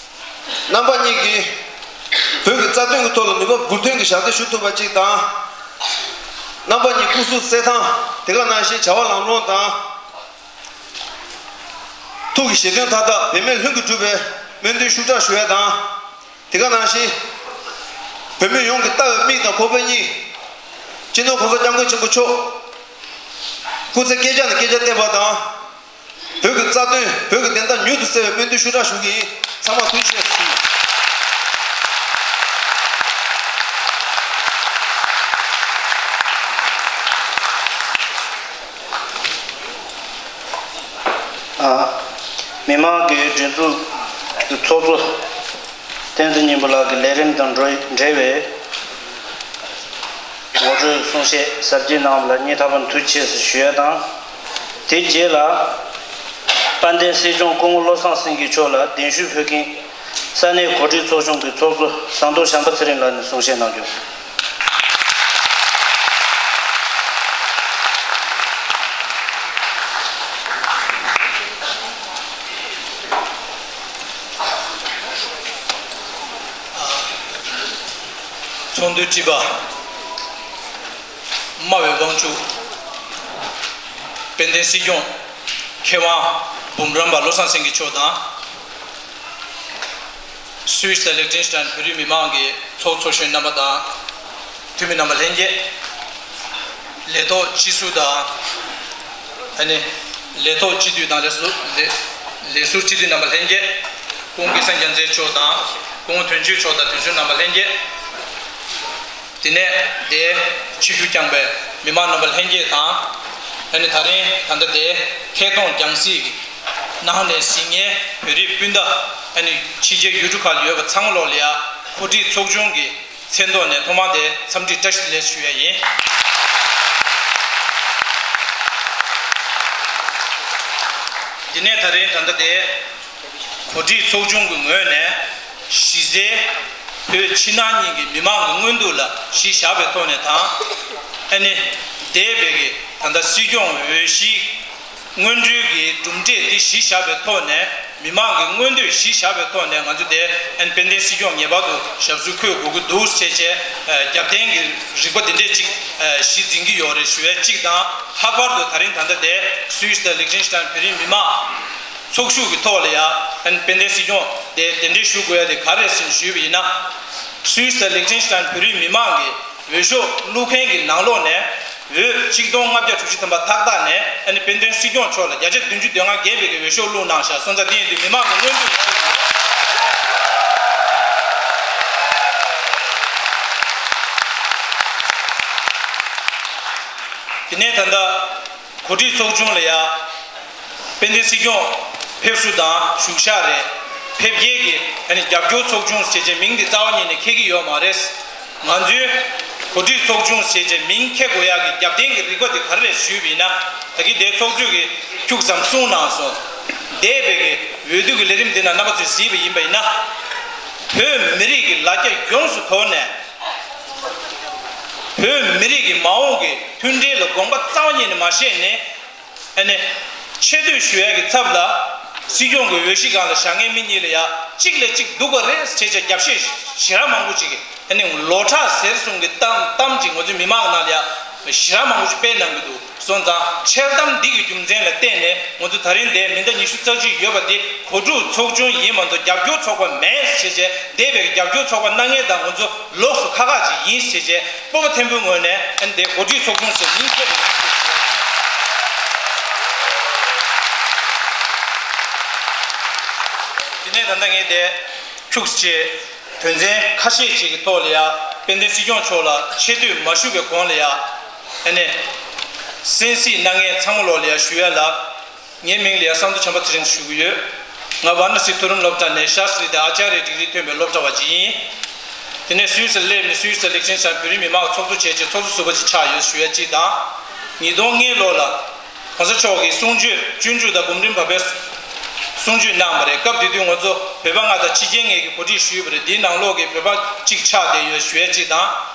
རྣམ་པ་གཉིས་ཀྱིས་བོད་ཀྱི་རྩ་དོན་གྱི་ཐོག་ལ་ནུས་པ་འབུར་ཐོན་གྱི་ཞབས་འདེགས་ཞུ་ཐུབ་པ་ཅིག་དང་། རྣམ་པ་གཉིས་སྐུ་གཟུགས་གསལ་ཐང་། དེ་ག་ནང་བཞིན་བྱ་བ་ལམ་ལྷོང་དང་། ཐུགས་ཀྱི་བཞེད་དོན་མཐའ་དག་འབད་མེད་ལྷུན་གྱིས་གྲུབ་པའི་སྨོན་འདུན་ཤུགས་དྲག་ཞུ་ཡ་དང་། དེ་ག་ནང་བཞིན། བོད་མི་ཡོངས་ཀྱི་ལྟ་བའི་མིག་དང་ཁོག་པའི་གཉིས། སྤྱི་ནོར་༸གོང་ས་༸སྐྱབས་མགོན་ཆེན་པོ་མཆོག་སྐུ་ཚེ་བསྐལ་བརྒྱ་ནས་བསྐལ་བརྒྱར་བརྟན་པ་དང་། བོད་ཀྱི་རྩ་དོན་བོད་ཀྱི་བདེན་མཐའ་མྱུར་དུ་གསལ་བའི་སྨོན་འདུན་ཤུགས་དྲག་ཞུ་གི་ཡིན། ཚང་མ་ཐུགས་རྗེ་ཆེ་ཞུ། ཨ། མི་མང་གི་སྒྲིག་འཛུགས་ཀྱི་ཚོགས་གཙོ་བསྟན་འཛིན་སྙིང་པོ་ལགས་ཀྱི་ལས་རིམ་དང་འབྲེལ་བའི་ངོ་སྤྲོད་གསུང་བཤད་གཟབ་རྒྱས་གནང་བ་ལ་སྙིང་ཐག་པ་ནས་ཐུགས་རྗེ་ཆེ་ཞུ་ཡ་དང་། དེ་རྗེས་ལ་དཔལ་ལྡན་སྲིད་སྐྱོང་སྐུ་ངོ་བློ་བཟང་སེང་གེ་མཆོག་ལ་གདན་ཞུ་ཕུལ་མཁན་ས་གནས་གོ་སྒྲིག་ཚོགས་ཆུང་གི་ཚོགས་གཙོ་ཟངས་མདོག་བྱམས་པ་ཚེ་རིང་ལགས་ནས་གསུང་བཤད་གནང་རྒྱུ། ཚོགས་འདུའི་སྒྲིག་པ། སྨྲ་བའི་དབང་ཕྱུག་དཔལ་ལྡན་སྲིད་སྐྱོང་མཁས་དབང་འབུམ་རམས་པ་བློ་བཟང་སེང་གེ་མཆོག་དང་། སུད་སི་དང་ལིག་ཏེན་སི་ཏན་བོད་རིགས་མི་མང་གི་ཚོགས་གཙོ་གཞོན་རྣམ་པ་དང་། འཐུས་མི་རྣམ་པ་ལྷན་རྒྱས། ལས་ཐོག་སྤྱི་ཟུར་དང་། ཨ་ནི། ལས་ཐོག་སྤྱི་འཐུས་དང་ལས་ཟུར་ལས་ལས་ཟུར་སྤྱི་འཐུས་རྣམ་པ་ལྷན་རྒྱས། སྐུ་ངོ་སྐལ་བཟང་རྒྱལ་མཚན་མཆོག་དང་། སྐུ་ངོ་དོན་གཅོད་མཆོག་དང་དོན་གཅོད་རྣམ་པ་ལྷན་རྒྱས། དེ་ནས་དེ་ཆིབས་བསྒྱུར་བསྐྱངས་པའི་མི་མང་རྣམ་པ་ལྷན་རྒྱས་དང་། ཨ་ནི་ད་རིང་ད་ལྟ་དེ་ཐད་གཏོང་རྒྱང་སྲིང་གི་ནང་ནས་གཟིགས་མཁན་བོད་རིགས་སྤུན་ཟླ། ཨ་ནི་ཕྱི་རྒྱལ་ཡུལ་གྲུ་ཁག་ལ་ཡོད་པ་ཚང་མ་ལོག་ལ་ཡ་གོ་སྒྲིག་ཚོགས་ཆུང་གི་མཚན་ཐོག་ནས་ཐོག་མར་དེ་འཚམས་འདྲི་བཀྲ་ཤིས་བདེ་ལེགས་ཞུ་ཡ་ཡིན། དེ་ནས་ད་རིང་ད་ལྟ་དེ་གོ་སྒྲིག་ཚོགས་ཆུང་གི་ངོས་ནས་གཞི་རྩའི་བོད་ཕྱི་ནང་གཉིས་ཀྱི་མི་མང་གི་མངོན་འདོད་ལ་གཞི་བཞག་པའི་ཐོག་ནས་དང་། ཨ་ནི་འདས་པའི་གི་ད་ལྟ་སྲིད་སྐྱོང་འོས་གཞི། སྔོན་འགྲོའི་གི་གྲུབ་འབྲས་འདི་གཞི་བཞག་པའི་ཐོག་ནས། མི་མང་གི་མངོན་འདོད་གཞི་བཞག་པའི་ཐོག་ནས། ང་ཚོ་དེ་ཨན་དཔལ་ལྡན་སྲིད་སྐྱོང་ངེས་པར་དུ་ཞབས་སོར་འཁོད་དགོས་ཀྱི་འདུག་ཟེར་བྱས། རྒྱབ་རྟེན་གྱི་རིག་པ་འདི་འདྲས་ཅིག་གཞི་འཛིན་གྱི་ཡོད་རེད་ཞུ་ཡ་གཅིག་དང་། ལྷག་པར་དུ་ད་རིང་ད་ལྟ་དེ་སུད་སི་དང་ལིག་ཏེན་སི་ཏན་བོད་རིགས་མི་མང་ཚོགས་ཞུགས་ཀྱི་ཐོག་ལ་ཡ་ཨན་དཔལ་ལྡན་སྲིད་སྐྱོང་དེ་གདན་འདྲེན་ཞུ་དགོས་ཡ་དེ་ག་རེ་རེད་ཟེར་ནས་ཞུས་པ་ཡིན་ན། སུད་སི་དང་ལིག་ཏེན་སི་ཏན་བོད་རིགས་མི་མང་གི་འོས་ཤོག་བླུག་མཁན་གྱི་ནང་ལོགས་ནས་འོས་ཆིག་སྟོང་ལྔ་བརྒྱ་དྲུག་ཅུ་ཐམ་པ་ཏག་ཏག་ནས། ཨ་ནི་དཔལ་ལྡན་སྲིད་སྐྱོང་མཆོག་ལ་བརྒྱ་ཆ་བདུན་ཅུ་དོན་ལྔ་བརྒལ་བའི་གི་འོས་ཤོག་བླུགས་གནང་ཤག་སོང་ཙང་དེ་ཡིན་དུས་མི་མང་གི་མངོན་འདོད་ཀྱི་ཆེད་དུ། དེ་ནས་ད་ལྟ་གོ་སྒྲིག་ཚོགས་ཆུང་ལ་ཡ། དཔལ་ལྡན་སྲིད་སྐྱོང་ཕེབས་བསུ་དང་བཞུགས་ཤག་རེད། ཕེབས་སྐྱེལ་གྱི་ཨ་ནི་རྒྱབ་སྐྱོར་ཚོགས་ཆུང་ཟེར་བྱས་མིང་འདི་རྩ་བ་ཉིད་ནས་འཁེལ་གྱི་ཡོད་མ་རེད། ང་ཚོའི་གོ་སྒྲིག་ཚོགས་ཆུང་ཟེར་བྱས་མིང་འཁེལ་དགོས་ཡག་གི་རྒྱབ་རྟེན་གྱི་རིགས་པ་དེ་ག་རེ་རེད་ཞུས་པ་ཡིན་ན། ད་གིན་དེ་ཚོགས་གཙོས་ཀྱིས་ཁྱུག་ཙམ་གསུངས་གནང་སོང་། འདས་པའི་གི་འོས་བསྡུ་གི་ལས་རིམ་འདི་ནང་རྣམ་པ་ཚོས་གཟིགས་པ་ཡིན་པ་ཡིན་ན། བོད་མི་རིགས་ཀྱི་ལ་རྒྱ་ཡོངས་སུ་དོར་ནས། བོད་མི་རིགས་ཀྱི་མ་འོངས་ཀྱི་མཐུན་སྒྲིལ་ལ་དགོངས་པ་རྩ་བ་ཉིད་ནས་མ་བཞེས་ནས། ཨ་ནི། ཆེ་བསྟོད་ཞུ་ཡག་གི་ཚབ་ལ། སྲིད་སྐྱོང་གི་འོས་གཞི་སྒང་ལ་བཞག་མཁན་མི་གཉིས་ལ་ཡ། གཅིག་ལས་གཅིག་སྡུག་པ་རེད་ཟེར་བྱས་རྒྱབ་བཤད་ཞེ་དྲག་མང་པོ་ཅིག་གིས། ཨ་ནི་ལོ་དྲག་ཟེར་གསུང་གི་གཏམ་གཏམ་ཅིག་ང་ཚོའི་མི་མང་ནང་ལ་ཡ། ཞེ་དྲག་མང་པོ་ཞིག་སྤེལ་གནང་གི་འདུག་སོང་ཙང་འཆལ་གཏམ་འདི་གི་རྒྱུ་མཚན་ལ་བརྟེན་ནས་ང་ཚོ་ད་རིང་འདིར་མི་ཟླ་ཉི་ཤུ་རྩ་གཅིག་ཡོད་པ་འདི་གོ་སྒྲིག་ཚོགས་ཆུང་ཡིན་མ་གཏོགས་རྒྱབ་སྐྱོར་ཚོགས་པ་མེད་ཟེར་བྱས། འདས་པའི་རྒྱབ་སྐྱོར་ཚོགས་པ་གནང་མཁན་དང་ང་ཚོ་ལོགས་སུ་ཁག་ཁག་ཅིག་ཡིན་ཟེར་བྱས། སྤོབས་པ་མཐོན་པོའི་ངོས་ནས་ཨ་ནི་དེ་གོ་སྒྲིག་ཚོགས་ཆུང་ཟེར་མིང་ཐོགས་པའི་མིང་ཐོགས་ཞུ་ཡ་ཡིན། དེ་ནས་ད་ལྟ་ངས་དེ་ཁྱུག་ཙམ་དོན་ཚན་ཁ་ཤས་ཅིག་གི་ཐོག་ལ་ཡ་ དཔལ་ལྡན་སྲིད་སྐྱོང་མཆོག་ལ་ཆེ་བསྟོད་མ་ཞུ་བའི་གོང་ལ་ཡ། ཨ་ནི། གསན་གཟིགས་གནང་མཁན་ཚང་མ་ལོག་ལ་ཡ་ཞུ་ཡ་ལ། ངའི་མིང་ལ་ཡ་བསམ་གྲུབ་བྱམས་པ་ཚེ་རིང་ཞུ་གི་ཡོད། ང་ཝཱ་ར་ཎ་སི་མཐོ་རིམ་སློབ་གྲྭ་ནས་ཤཱསྟྲི་དང་ཨ་ཅཱརྱ་ཌིག་རི་ཐོན་པའི་སློབ་གྲྭ་བ་ཅིག་ཡིན། དེ་ནས་སུད་སིར་སླེབས་ནས་སུད་སི་ལིག་ཊེན་སི་ཊའིན་བོད་རིགས་མི་མང་ཚོགས་གཙོ་བྱས་རྗེས་ཚོགས་གཙོ་ཟུར་པ་ཅིག་ཆགས་ཡོད་ཞུ་ཡ་གཅིག་དང་། ཉིས་སྟོང་ལྔ་ལོ་ལ། གོང་ས་མཆོག་གིས་གསུང་ཆོས་སྤྱོད་འཇུག་དང་སྒོམ་རིམ་བར་པའི་གསུང་ཆོས་གནང་བ་རེད། སྐབས་དེ་དུས་ང་ཚོ་བོད་པ་ལྔ་དང་ཕྱི་རྒྱལ་ལྔ་གིས་གོ་སྒྲིག་ཞུས་པ་རེད། དེའི་ནང་ལོགས་ཀྱི་བོད་པ་གཅིག་ཆགས་བསྡད་ཡོད་ཞུ་ཡ་གཅིག་དང་།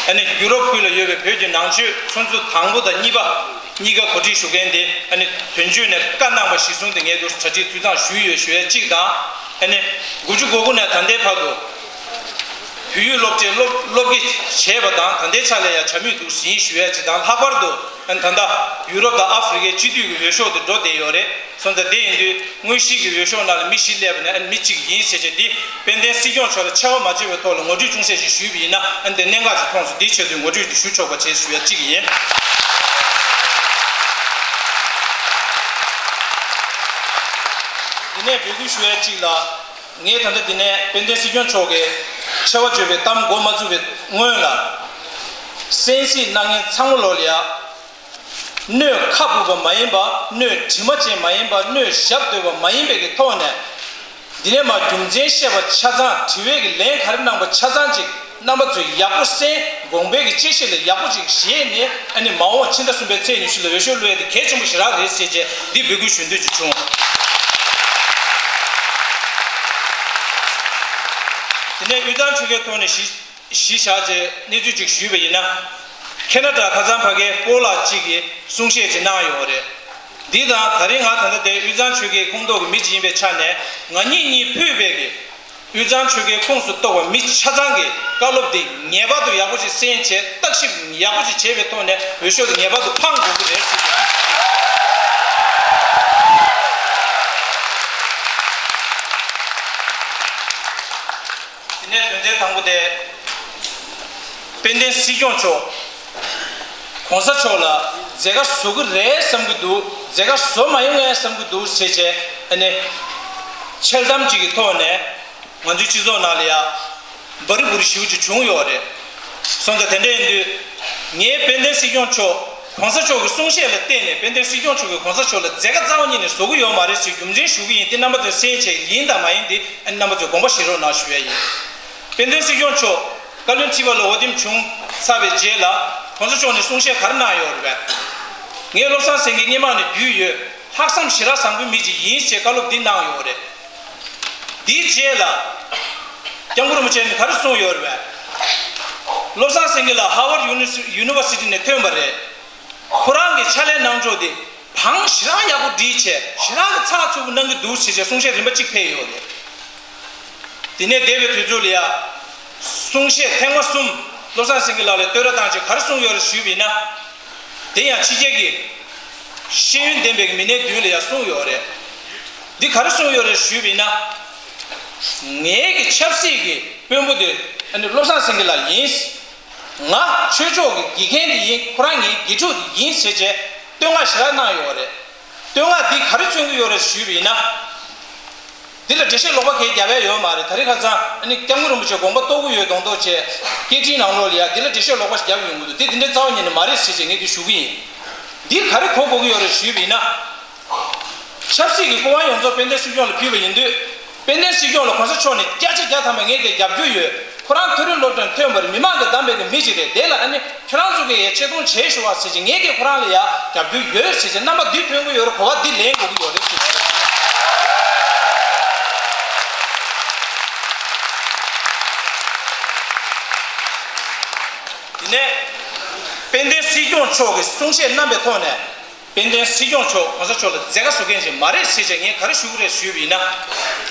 ཨ་ནི་ཡུ་རོབ་ཁུལ་ལ་ཡོད་པའི་བོད་ཀྱི་ནང་ཆོས་ཚོགས་འདུ་དང་པོ་དང་གཉིས་པ་གཉིས་ཀ་གོ་སྒྲིག་ཞུ་མཁན་དེ་ཨ་ནི་དོན་གཅོད་ནས་བཀའ་གནང་བ་གཞིར་བཟུང་དེ་ངས་འདུག་གྲ་སྒྲིག་འཐུས་ཚང་ཞུས་ཡོད་ཞུ་ཡ་གཅིག་དང་། ཨ་ནི་དགུ་བཅུ་གོ་དགུ་ནས་ད་ལྟའི་བར་དུ་བོད་ཡིག་སློབ་ཁྲིད་སློབ་སློབ་དགེ་བྱས་པ་དང་ད་ལྟའི་ཆ་ལ་ཡང་བྱ་མུས་འདུག་ཟིན་ཞུ་ཡ་གཅིག་དང་། ལྷག་པར་དུ་ཨ་ནི་ད་ལྟ་ཡུ་རོབ་དང་ཨ་ཧྥེ་རི་ཁའི་སྤྱི་འཐུས་ཀྱི་འོས་ཤོག་དེ་འགྲོ་བསྡད་ཡོད་རེད། སོང་ཙང་དེ་ཡིན་དུས་དངོས་གཞིའི་གི་འོས་ཤོག་ནང་ལ་མི་བཞི་སླེབས་པ་ནས་ཨ་ནི་མི་གཅིག་ཡིན་ཟེར་བྱས་འདི་དཔལ་ལྡན་སྲིད་སྐྱོང་མཆོག་ལ་ཆེ་བ་མ་བརྗོད་པའི་ཐོག་ལ་ངོ་སྤྲོད་ཅུང་ཟད་ཞིག་ཞུས་པ་ཡིན་ན་ཨ་ནི་དེ་གནད་འགག་ཅིག་མཐོང་སོང་། དེའི་ཆེད་དུ་ངོ་སྤྲོད་ཅིག་ཞུ་ཆོག་པ་བྱས་ཞུ་ཡ་གཅིག་ཡིན། དེ་ནས་འབོད་སྐུལ་ཞུ་ཡ་གཅིག་ལ། ངས་ད་ལྟ་འདི་ནས་དཔལ་ལྡན་སྲིད་སྐྱོང་མཆོག་གིས་ཆེ་བ་བརྗོད་པའི་གཏམ་འགོ་མ་བཙུགས་པའི་སྔོན་ལ། གསན་གཟིགས་གནང་མཁན་ཚང་མ་ལོག་ལ་ཡ། སྣོད་ཁ་སྦུབ་པ་མ་ཡིན་པ། སྣོད་དྲི་མ་ཅན་མ་ཡིན་པ། སྣོད་ཞབས་རྡོལ་བ་མ་ཡིན་པའི་གི་ཐོག་ནས། འདི་ནས་མར་རྒྱུ་མཚན་བཤད་པ་ཆ་ཚང་། དྲི་བའི་གི་ལན་ག་རེ་གནང་པ་ཆ་ཚང་ཅིག་རྣམ་པ་ཚོས་ཡག་པོ་གསན། དགོངས་པའི་གི་དཔྱད་གཞི་ལ་ཡག་པོ་ཅིག་བཞེས་ནས་ཨ་ནི་མ་འོངས་ཕྱི་ཟླ་གསུམ་པའི་ཚེས་ཉི་ཤུ་ལ་འོས་ཤོག་བླུག་ཡ་དེ་གལ་ཆེན་པོ་ཞེ་དྲག་རེད་ཟེར་བྱས་འདི་འབོད་སྐུལ་ཞུ་འདོད་ཅིག་བྱུང་། དེ་ནས་དབུས་གཙང་ཆོལ་ཁའི་ཐོག་ནས་གཞི་གཞི་བཞག་བྱས་གནས་ཚུལ་ཅིག་ཞུས་པ་ཡིན་ན། ཁེ་ན་ཌ་ཁ་སང་ཕ་གིའི་སྤོ་ལགས་གཅིག་གིས་གསུང་བཤད་ཅིག་གནང་ཡོད་རེད། འདི་དང་ད་རིང་ང་ད་ལྟ་དེ་དབུས་གཙང་ཆོལ་ཁའི་ཁོངས་གཏོགས་ཀྱི་མི་ཅིག་ཡིན་པའི་ཆ་ནས་ང་གཉིས་གཉིས་ཕུད་པའི་གི་དབུས་གཙང་ཆོལ་ཁའི་ཁོངས་སུ་གཏོགས་པ་མི་ཆ་ཚང་གིས་བཀའ་སློབ་འདི་ངེས་པར་དུ་ཡག་པོ་ཞིག་གསན་བྱས། བརྟག་ཞིབ་ཡག་པོ་ཞིག་བྱས་པའི་ཐོག་ནས་འོས་ཤོག་འདི་ངེས་པར་དུ་འཕང་དགོས་ཀྱི་རེད་ཟེར་གྱི་འདུག་དེ་ནས་དོན་ཚན་དང་པོ་དེ། དཔལ་ལྡན་སྲིད་སྐྱོང་མཆོག་གོང་ས་མཆོག་ལ་མཛད་དཀའ་བཟོ་གི་རེད་བསམ་གྱི་འདུག་མཛད་དཀའ་བཟོ་མ་ཡོང་ངས་བསམ་གྱི་འདུག་ཟེར་བྱས་ཨ་ནི། འཆལ་གཏམ་ཅིག་གི་ཐོག་ནས་ང་ཚོའི་སྤྱི་ཚོགས་ནང་ལ་ཡ། འབར་འབུར་ཞེ་པོ་ཅིག་བྱུང་ཡོད་རེད། སོང་ཙང་དེ་འདྲ་ཡིན་དུས། ངས་དཔལ་ལྡན་སྲིད་སྐྱོང་མཆོག་གོང་ས་མཆོག་གི་གསུང་བཤད་ལ་བརྟེན་ནས་དཔལ་ལྡན་སྲིད་སྐྱོང་མཆོག་གིས་གོང་ས་མཆོག་ལ་མཛད་དཀའ་རྩ་བ་ཉིད་ནས་བཟོ་གི་ཡོད་མ་རེད་ཟེར་རྒྱུ་མཚན་ཞུ་གི་ཡིན། དེ་རྣམ་པ་ཚོས་གསན་བྱས་ཡིན་དང་མ་ཡིན་དེ་རྣམ་པ་ཚོས་དགོངས་པ་བཞེས་རོགས་གནང་ཞུ་ཡ་ཡིན། དཔལ་ལྡན་སྲིད་སྐྱོང་མཆོག་བཀའ་བློན་ཁྲི་པ་ལ་འོས་འདེམས་བྱུང་ཚར་བའི་རྗེས་ལ་གོང་ས་མཆོག་ནས་གསུང་བཤད་ག་རེ་གནང་ཡོད་རེད་པས། ངས་བློ་བཟང་སེང་གེ་སྔོན་མ་ནས་རྒྱུས་ཡོད། ལྷག་བསམ་ཞེ་དྲག་བཟང་པོའི་མི་ཅིག་ཡིན་ཞེས་བཀའ་སློབ་འདི་གནང་ཡོད་རེད། དེའི་རྗེས་ལ། སྐྱབས་མགོན་རིན་པོ་ཆེ་ནས་ག་རེ་གསུངས་ཡོད་རེད་པས། བློ་བཟང་སེང་གེ་ལགས་ཧར་ཝརཌ་ཡུ་ནི་ཡུ་ནི་ཝར་སི་ཊི་ནས་ཐོན་པ་རེད། ཁོ་རང་གི་ཕྱག་ལས་གནང་ཕྱོགས་དེ་བང་ཞེ་དྲག་ཡག་པོ་སྒྲིག་བྱས་ཞེ་དྲག་གི་ཚགས་ཚུད་པོ་གནང་གི་འདུག་ཟེར་བྱས་གསུང་བཤད་རིམ་པ་གཅིག་ཕེབས་ཡོད་རེད། དེ་ནས་འདས་པའི་དུས་ཚོད་ལ་ཡ། གསུང་བཤད་ཐེངས་མ་གསུམ་བློ་བཟང་སེང་གེ་ལགས་ལ་བསྟོད་ར་བཏང་བྱས་ག་རེ་གསུངས་ཡོད་རེད་ཞུས་པ་ཡིན་ན། དེ་ཡང་ཕྱི་རྒྱལ་གྱི་ཤེས་ཡོན་ལྡན་པའི་མི་སྣའི་མདུན་ལ་ཡང་གསུངས་ཡོད་རེད། འདི་ག་རེ་གསུངས་ཡོད་རེད་ཞུས་པ་ཡིན་ན། ངའི་གི་ཆབ་སྲིད་ཀྱི་དཔོན་པོ་དེ་ཨ་ནི་བློ་བཟང་སེང་གེ་ལགས་ཡིན། ང་ཆོས་ཕྱོགས་ཀྱི་དགེ་རྒན་དེ་ཡིན། ཁོ་རང་ངའི་དགེ་ཕྲུག་དེ་ཡིན་ཟེར་བྱས་བསྟོད་བསྔགས་ཞེ་དྲག་གནང་ཡོད་རེད། བསྟོད་བསྔགས་འདི་ག་རེ་མཚོན་གྱི་ཡོད་རེད་ཞུས་པ་ཡིན་ན། འདི་ལ་འགྲེལ་བཤད་ལོག་པ་གས་རྒྱབ་ཡ་ཡོད་མ་རེད། ད་རེས་ཁ་སང་ཨ་ནི་སྐྱབས་མགོན་རིན་པོ་ཆེ་དགོངས་པ་རྟོགས་ཀྱི་ཡོད་མདོག་མདོག་བྱས་སྐད་འཕྲིན་ནང་ལོགས་ལ་ཡ་འདི་ལ་འགྲེལ་བཤད་ལོག་པ་ཞིག་རྒྱབ་ཡོང་གི་འདུག་དེ་འདི་འདྲའི་རྩ་བ་ཉིད་ནས་མ་རེད་ཟེར་བྱས་ངས་འདི་ཞུ་གི་ཡིན། འདི་ག་རེ་གོ་དགོས་ཀྱི་ཡོད་རེད་ཞུས་པ་ཡིན་ན། ཆབ་སྲིད་ཀྱི་སྐུ་དབང་ཡོངས་རྫོགས་དཔལ་ལྡན་སྲིད་སྐྱོང་ལ་ཕུལ་བ་ཡིན་དུས། དཔལ་ལྡན་སྲིད་སྐྱོང་ལ་གོང་ས་མཆོག་ནས་བརྒྱ་ཆ་བརྒྱ་ཐམ་པ་ངས་དེ་རྒྱབ་སྐྱོར་ཡོད། ཁོ་རང་མཐོ་རིམ་སློབ་གྲྭར་ཐོན་པར་མི་མང་གིས་བདམས་པའི་གི་མི་ཞིག་རེད། དེ་ལ་ཨ་ནི་ཁྱོད་རང་ཚོ་གིས་ཡ་ཆེ་མཐོང་བྱེད་ཤོག་ཨ་ཟེར་བྱས་ངས་ཀྱིས་ཁོ་རང་ལ་ཡ་རྒྱབ་སྐྱོར་ཡོད་ཟེར་བྱས་རྣམ་པ་འདི་ཐོན་གྱི་ཡོད་རེད། གོ་བ་འདི་ལེན་དགོས་ཀྱི་ཡོད་རེད་ཟེར་བྱས། དེ་ནས་དཔལ་ལྡན་སྲིད་སྐྱོང་མཆོག་གིས་གསུང་བཤད་གནང་པའི་ཐོག་ནས། དཔལ་ལྡན་སྲིད་སྐྱོང་མཆོག་གོང་ས་མཆོག་ལ་མཛད་དཀའ་བཟོ་མཁན་ཞིག་མ་རེད་ཟེར་བྱས་ངས་ག་རེ་ཞུ་གི་རེད་ཞུས་པ་ཡིན་ན།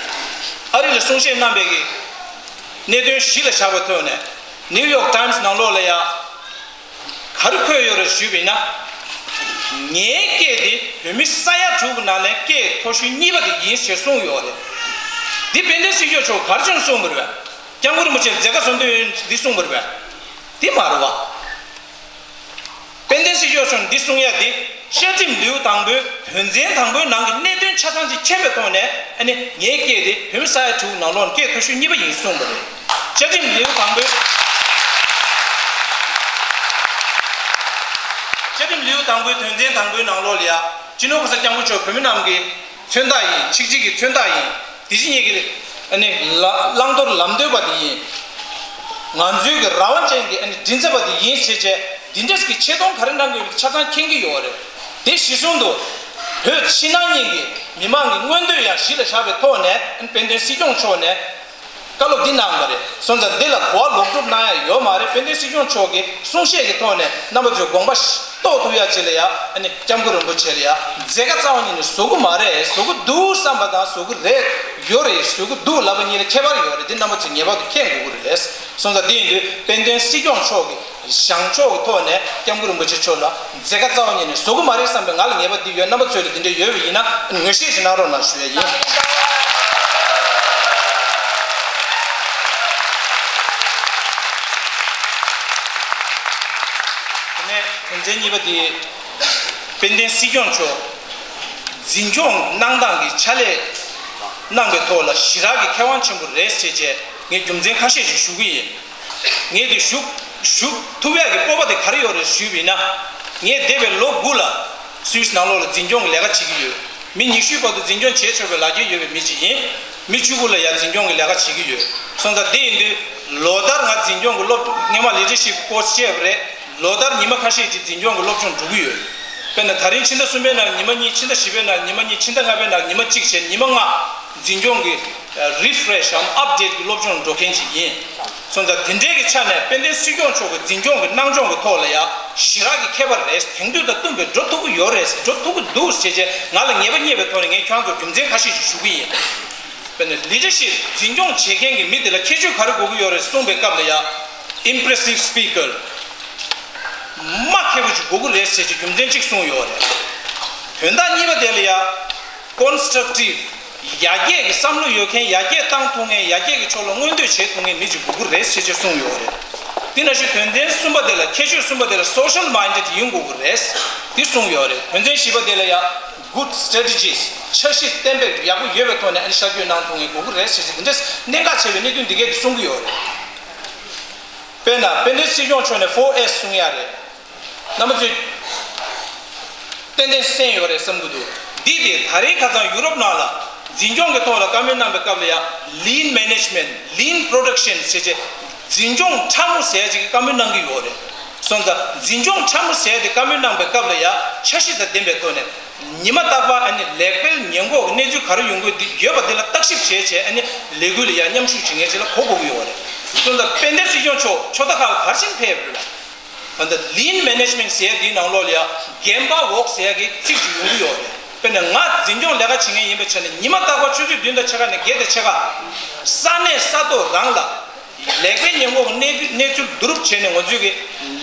ཨ་རི་ལ་གསུང་བཤད་གནང་པའི་གི་གནད་དོན་གཞི་ལ་བཞག་པའི་ཐོག་ནས་ནིའུ་ཡོག་ཊའིམ་སི་ནང་ལོགས་ལ་ཡ་ག་རེ་འཁོད་ཡོད་རེད་ཞུས་པ་ཡིན་ན། ངའི་སྐད་དེ་བོད་མི་ས་ཡ་དྲུག་གི་ནང་ལ་སྐད་མཐོ་ཤོས་གཉིས་པ་དེ་ཡིན་ཞེས་གསུངས་ཡོད་རེད། འདི་དཔལ་ལྡན་སྲིད་སྐྱོང་མཆོག་ག་རེ་བྱུང་གསུངས་པ་རེད་པས། སྐྱབས་མགོན་རིན་པོ་ཆེ་མཛད་དཀའ་བཟོ་འདོད་ཡོད་འདི་གསུངས་པ་རེད་པས། འདི་མ་རེད་བ། དཔལ་ལྡན་སྲིད་སྐྱོང་མཆོག་འདི་གསུང་ཡ་འདི་བཅའ་ཁྲིམས་ལེའུ་དང་པོའི་དོན་ཚན་དང་པོའི་ནང་གི་གནད་དོན་ཆ་ཚང་ཅིག་མཁྱེན་པའི་ཐོག་ནས་ཨ་ནི་ངའི་སྐད་དེ་བོད་མི་ས་ཡ་དྲུག་ནང་ལོགས་ནས་སྐད་མཐོ་ཤོས་གཉིས་པ་ཡིན་གསུངས་པ་རེད། བཅའ་ཁྲིམས་ལེའུ་དང་པོའི་ བཅའ་ཁྲིམས་ལེའུ་དང་པོའི་དོན་ཚན་དང་པོའི་ནང་ལོགས་ལ་ཡ། སྤྱི་ནོར་གོང་ས་སྐྱབས་མགོན་མཆོག་བོད་མི་རྣམས་ཀྱི་མཚོན་རྟགས་ཡིན། ཆིག་སྒྲིལ་གྱི་མཚོན་རྟགས་ཡིན། དེ་བཞིན་ཉིད་ཀྱི་ཨ་ནི་ལ་བླང་དོར་ལམ་སྟོན་པ་དེ་ཡིན། ང་ཚོའི་གི་རང་དབང་ཅན་གྱི་ཨ་ནི་མགྲིན་ཚབ་པ་དེ་ཡིན་ཟེར་བྱས། འདི་འདྲས་ཀྱི་ཆེ་མཐོང་ག་རེ་གནང་གི་ཡོད་པ་ཆ་ཚང་མཁྱེན་གྱི་ཡོད་རེད། དེ་གཞི་བཟུང་དུ་བོད་ཕྱི་ནང་གཉིས་ཀྱི་མི་མང་གི་མངོན་འདོད་ཡང་གཞི་ལ་བཞག་པའི་ཐོག་ནས་དཔལ་ལྡན་སྲིད་སྐྱོང་མཆོག་ནས་བཀའ་སློབ་འདི་གནང་བ་རེད། སོང་ཙང་འདི་ལ་གོ་བ་ལོག་སྒྲུབ་གནང་ཡ་ཡོད་མ་རེད། དཔལ་ལྡན་སྲིད་སྐྱོང་མཆོག་གི་གསུང་བཤད་ཀྱི་ཐོག་ནས་རྣམ་པ་ཚོས་དགོངས་པ་རྟོགས་ཐུབ་ཡ་ཅིག་ལ་ཡ། ཨ་ནི་སྐྱབས་མགོན་རིན་པོ་ཆེ་ལ་ཡ་མཛད་དཀའ་རྩ་བ་ཉིད་ནས་བཟོ་གི་མ་རེད། བཟོ་གི་འདུག་བསམ་པ་དང་བཟོ་གི་རེད། ཡོད་རེད། བཟོ་གི་འདུག་ལབ་པ་གཉིས་ལ་ཁྱད་པར་ཡོད་རེད། འདི་རྣམ་པ་ཚོས་ངེས་པར་དུ་མཁྱེན་དགོས་ཀྱི་རེད། སོང་ཙང་འདི་ཡིན་དུས་དཔལ་ལྡན་སྲིད་སྐྱོང་མཆོག་གི་བཞེངས་ཕྱོགས་ཀྱི་ཐོག་ནས་སྐྱབས་མགོན་རིན་པོ་ཆེ་མཆོག་ལ་མཛད་དཀའ་རྩ་བ་ཉིད་ནས་བཟོ་གི་མ་རེད་བསམ་པའི་ང་ལ་ངེས་པ་འདི་ཡོད། རྣམ་པ་ཚོས་ལ་འདི་འདྲ་ཡོད་པ་ཡིན་ན་ངོས་བཞེས་ཞིག་གནང་རོགས་གནང་ཞུ་ཡ་ཡིན། དེ་ནས་དོན་ཚན་གཉིས་པ་དེ། དཔལ་ལྡན་སྲིད་སྐྱོང་མཆོག་འཛིན་སྐྱོང་གནང་སྟངས་ཀྱི་ཕྱག་ལས་གནང་པའི་ཐོག་ལ་ཞེ་དྲག་གི་མཁས་དབང་ཆེན་པོ་རེད་ཟེར་བྱས་ངས་རྒྱུ་མཚན་ཁ་ཤས་ཤིག་ཞུ་གི་ཡིན། ངས་དེ་ཞུ་ཞུ་ཐུབ་ཡག་གི་སྤོབས་པ་དེ་ག་རེ་ཡོད་རེད་ཞུས་པ་ཡིན་ན། ངས་འདས་པའི་ལོ་དགུ་ལ་སུད་སི་ནང་ལོགས་ལ་འཛིན་སྐྱོང་གི་ལས་ཀ་བྱེད་ཀྱི་ཡོད། མི་ཉི་ཤུའི་བར་དུ་འཛིན་སྐྱོང་བྱེད་ཆོག་པའི་ལག་འཁྱེར་ཡོད་པའི་མི་ཞིག་ཡིན། མི་བཅུ་དགུ་ལ་ཡང་འཛིན་སྐྱོང་གི་ལས་ཀ་བྱེད་ཀྱི་ཡོད། སོང་ཙང་དེ་ཡིན་དུས་ལོ་ལྟར་ང་འཛིན་སྐྱོང་གི་སློབ་སྔོན་མ་ལི་ཌར་ཤིབ་ཀོར་སི་བྱས་པ་རེད། ལོ་ལྟར་ཉི་མ་ཁ་ཤས་ཀྱི་འཛིན་སྐྱོང་གི་སློབ་སྦྱོང་འགྲོ་གི་ཡོད། དཔེར་ན་ད་རིང་ཕྱི་ཟླ་གསུམ་པའི་ནང་ཉི་མ་གཉིས། ཕྱི་ཟླ་བཞི་པའི་ནང་ཉི་མ་གཉིས། ཕྱི་ཟླ་ལྔ་པའི་ནང་ཉི་མ་གཅིག་བྱས། ཉི་མ་ལྔ་འཛིན་སྐྱོང་གི་རི་ཕ་རེ་ཤི་འམ་ཨབ་ཌེ་ཊི་གི་སློབ་སྦྱོང་འགྲོ་མཁན་ཞིག་ཡིན། སོང་ཙང་དེ་འདྲའི་གི་ཆ་ནས་དཔལ་ལྡན་སྲིད་སྐྱོང་མཆོག་གི་འཛིན་སྐྱོང་གི་གནང་སྐྱོང་གི་ཐོག་ལ་ཡང་ཞེ་དྲག་གི་ཁྱད་པར་རེད། དེང་དུས་དང་བསྟུན་པའི་འགྲོ་ཐུབ་ཀྱི་ཡོད་རེད། འགྲོ་ཐུབ་ཀྱི་འདུག་ཟེར་བྱས་ང་ལ་ངེས་པ་རྙེད་པའི་ཐོག་ནས་ངས་ཁྱེད་རང་ཚོར་རྒྱུ་མཚན་ཁ་ཤས་ཤིག་ཞུ་གི་ཡིན། དཔེར་ན་ལི་ཌར་ཤིབ་འཛིན་སྐྱོང་བྱེད་མཁན་གྱི་མི་དེ་ལ་ཁྱད་ཆོས་ག་རེ་དགོས་ཀྱི་ཡོད་རེད་གསུངས་པའི་སྐབས་ལ་ཡང་ཨིམ་པི་རེ་སིབ་སི་པི་ཀར་མ་མཁས་པོ་ཅིག་དགོས་ཀྱི་རེད་ཟེར་གྱི་རྒྱུ་མཚན་གཅིག་གསུངས་ཡོད་རེད། དོན་དག་གཉིས་པ་དེ་ལ་ཡང་ཀོན་སི་ཊྲག་ཊིབ། ཡར་རྒྱས་ཀྱི་བསམ་བློ་ཡོད་མཁན། ཡར་རྒྱས་བཏང་ཐུབ་མཁན། ཡར་རྒྱས་ཀྱི་ཕྱོགས་ལ་མངོན་འདོད་བྱེད་ཐུབ་མཁན་མི་ཅིག་དགོས་ཀྱི་རེད་ཟེར་ཅེས་གསུངས་ཡོད་རེད། དེ་ནང་བཞིན་དོན་ཚན་གསུམ་པ་དེ་ལ། ཁྱད་ཆོས་གསུམ་པ་དེ་ལ་སོ་ཤལ་མའིན་ཌེཌ་ཡིན་དགོས་ཀྱི་རེད། དེ་གསུངས་ཡོད་རེད། དོན་ཚན་བཞི་པ་དེ་ལ་ཡང་གུཌ་སི་ཊེ་རེ་ཊི་ཇིས། འཆར་གཞི་གཏན་འབེབས་ཡག་པོ་ཡོད་པའི་ཐོག་ནས་ཨ་ནི་ཤར་བསྐྱོད་གནང་ཐུབ་མཁན་དགོས་ཀྱི་རེད་ཟེར་ཅེས་འདི་འདྲས་གནད་འགག་ཆེ་བའི་གནད་དོན་འདི་གས་དེ་གསུང་གི་ཡོད་རེད། དཔེར་ན་དཔལ་ལྡན་སྲིད་སྐྱོང་མཆོག་ནས་ཕོར་ཨེས་གསུང་ཡ་རེད། རྣམ་པ་ཚོས་ཏན་ཏན་གསན་ཡོད་རེད་བསམ་གྱི་འདུག་འདི་དེ་ད་རེས་ཁ་སང་ཡུ་རོབ་ནང་ལ་འཛིན་སྐྱོང་གི་ཐོག་ལ་བཀའ་མོལ་གནང་པའི་སྐབས་ལ་ཡང་ལིན་མེ་ནེ་ཇི་མེན་ཊི། ལིན་པོ་རོ་ཌག་ཤན་ཟེར་བྱས་འཛིན་སྐྱོང་ཕྲ་མོ་ཟེར་ཡ་ཅིག་གི་བཀའ་མོལ་གནང་གི་ཡོད་རེད། སོང་ཙང་འཛིན་སྐྱོང་ཕྲ་མོ་ཟེར་ཡ་དེ་བཀའ་མོལ་གནང་པའི་སྐབས་ལ་ཡང་འཆར་གཞི་དང་ལྡན་པའི་ཐོག་ནས་ཉི་མ་རྟག་པར་ཨ་ནི་ལེགས་སྤེལ་ཉེས་འགོག་གི་གནས་ཚུལ་ག་རེ་ཡོང་གི་འདི་ཡོད་པ་འདི་ལ་བརྟག་ཞིབ་བྱས་བྱས་ཨ་ནི་ལས་འགུལ་ལ་ཡང་མཉམ་ཞུགས་བྱེད་མཁན་ཅིག་ལ་གོ་དགོས་ཀྱི་ཡོད་རེད། སོང་ཙང་དཔལ་ལྡན་སྲིད་སྐྱོང་མཆོག་ཕྱོགས་མཐའ་ཁག་ལ་ག་རེ་བྱས་ནས་ཕེབས་ཡོད་རེད། ད་ལྟ་ལིན་མེ་ནེ་ཇི་མེན་ཊི་ཟེར་ཡ་འདིའི་ནང་ལོགས་ལ་ཡང་རྒན་པ་འོག་ཟེར་ཡ་གི་ཚིག་ཅིག་ཡོང་གི་ཡོད་རེད། དཔེར་ན་ང་འཛིན་སྐྱོང་ལས་ཀ་བྱེད་མཁན་ཡིན་པའི་ཆ་ནས་ཉི་མ་རྟག་པར་ཆུ་ཚོད་བདུན་དང་ཕྱེད་ཀ་ནས་བརྒྱད་དང་ཕྱེད་ཀ་ས་གནས་ས་ཐོག་རང་ལ་ལེགས་སྤེལ་ཉེས་འགོག་གི་གནས་གནས་ཚུལ་བསྡུ་རུབ་བྱས་ནས་ང་ཚོས་ཀྱི་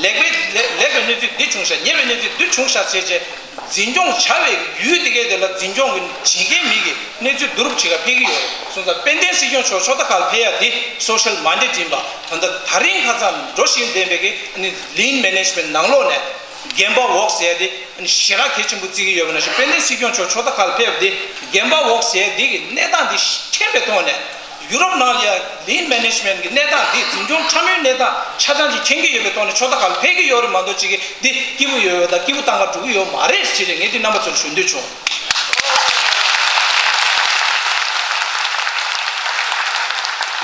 ལེགས་སྤེལ་ལེགས་ལེགས་པའི་གནས་ཚུལ་འདི་བྱུང་ཤག་ཉེས་པའི་གནས་ཚུལ་འདི་བྱུང་ཤག་ཟེར་བྱས། འཛིན་སྐྱོང་བྱ་བའི་ཡུལ་དེ་གའི་དེ་ལ་འཛིན་སྐྱོང་གི་བྱེད་མཁན་མི་གི་གནས་ཚུལ་བསྡུ་རུབ་བྱེད་ག་ཕེབས་ཀྱི་ཡོད་རེད། སོང་ཙང་དཔལ་ལྡན་སྲིད་སྐྱོང་མཆོག་ཕྱོགས་མཐའ་ཁག་ལ་ཕེབས་ཡ་དེ་སོ་ཤལ་མའིན་ཌེཌ་ཡིན་པ། ད་ལྟ་ད་རིང་ཁ་སང་འགྲོ་བཞིན་ལྡན་པའི་གི་ནི་ལིན་མེ་ནེ་ཇི་མེན་ཊི་ནང་ལོགས་ནས་རྒན་པ་འོག་ཟེར་ཡ་དེ་ཞེ་དྲག་གལ་ཆེན་པོ་བརྩི་གི་ཡོད་པ་ནང་བཞིན་དཔལ་ལྡན་སྲིད་སྐྱོང་མཆོག་ཕྱོགས་མཐའ་ཁག་ལ་ཕེབས་པ་དེ་རྒན་པ་འོག་ཟེར་ཡ་དེ་གི་གནས་སྟངས་དེ་མཁྱེན་པའི་ཐོག་ནས། ཡུ་རོབ་ནང་ལ་ཡང་ལིན་མེ་ནེ་ཇི་མེན་ཊི་གི་གནས་སྟངས་འདི་འཛིན་སྐྱོང་ཕྲ་མོའི་གནས་སྟངས་ཆ་ཚང་ཅིག་མཁྱེན་གྱི་ཡོད་པའི་ཐོག་ནས་ཕྱོགས་མཐའ་ཁག་ལ་ཕེབས་ཀྱི་ཡོད་རེད་མ་གཏོགས་ཅིག་གིས་འདི་སྐྱིད་པོ་ཡོད་ཡོད་དང་སྐྱིད་པོ་བཏང་ག་འགྲོ་གི་ཡོད་མ་རེད་ཟེར་ནས་ངས་འདི་རྣམ་པ་ཚོར་ཞུ་འདོད་བྱུང་།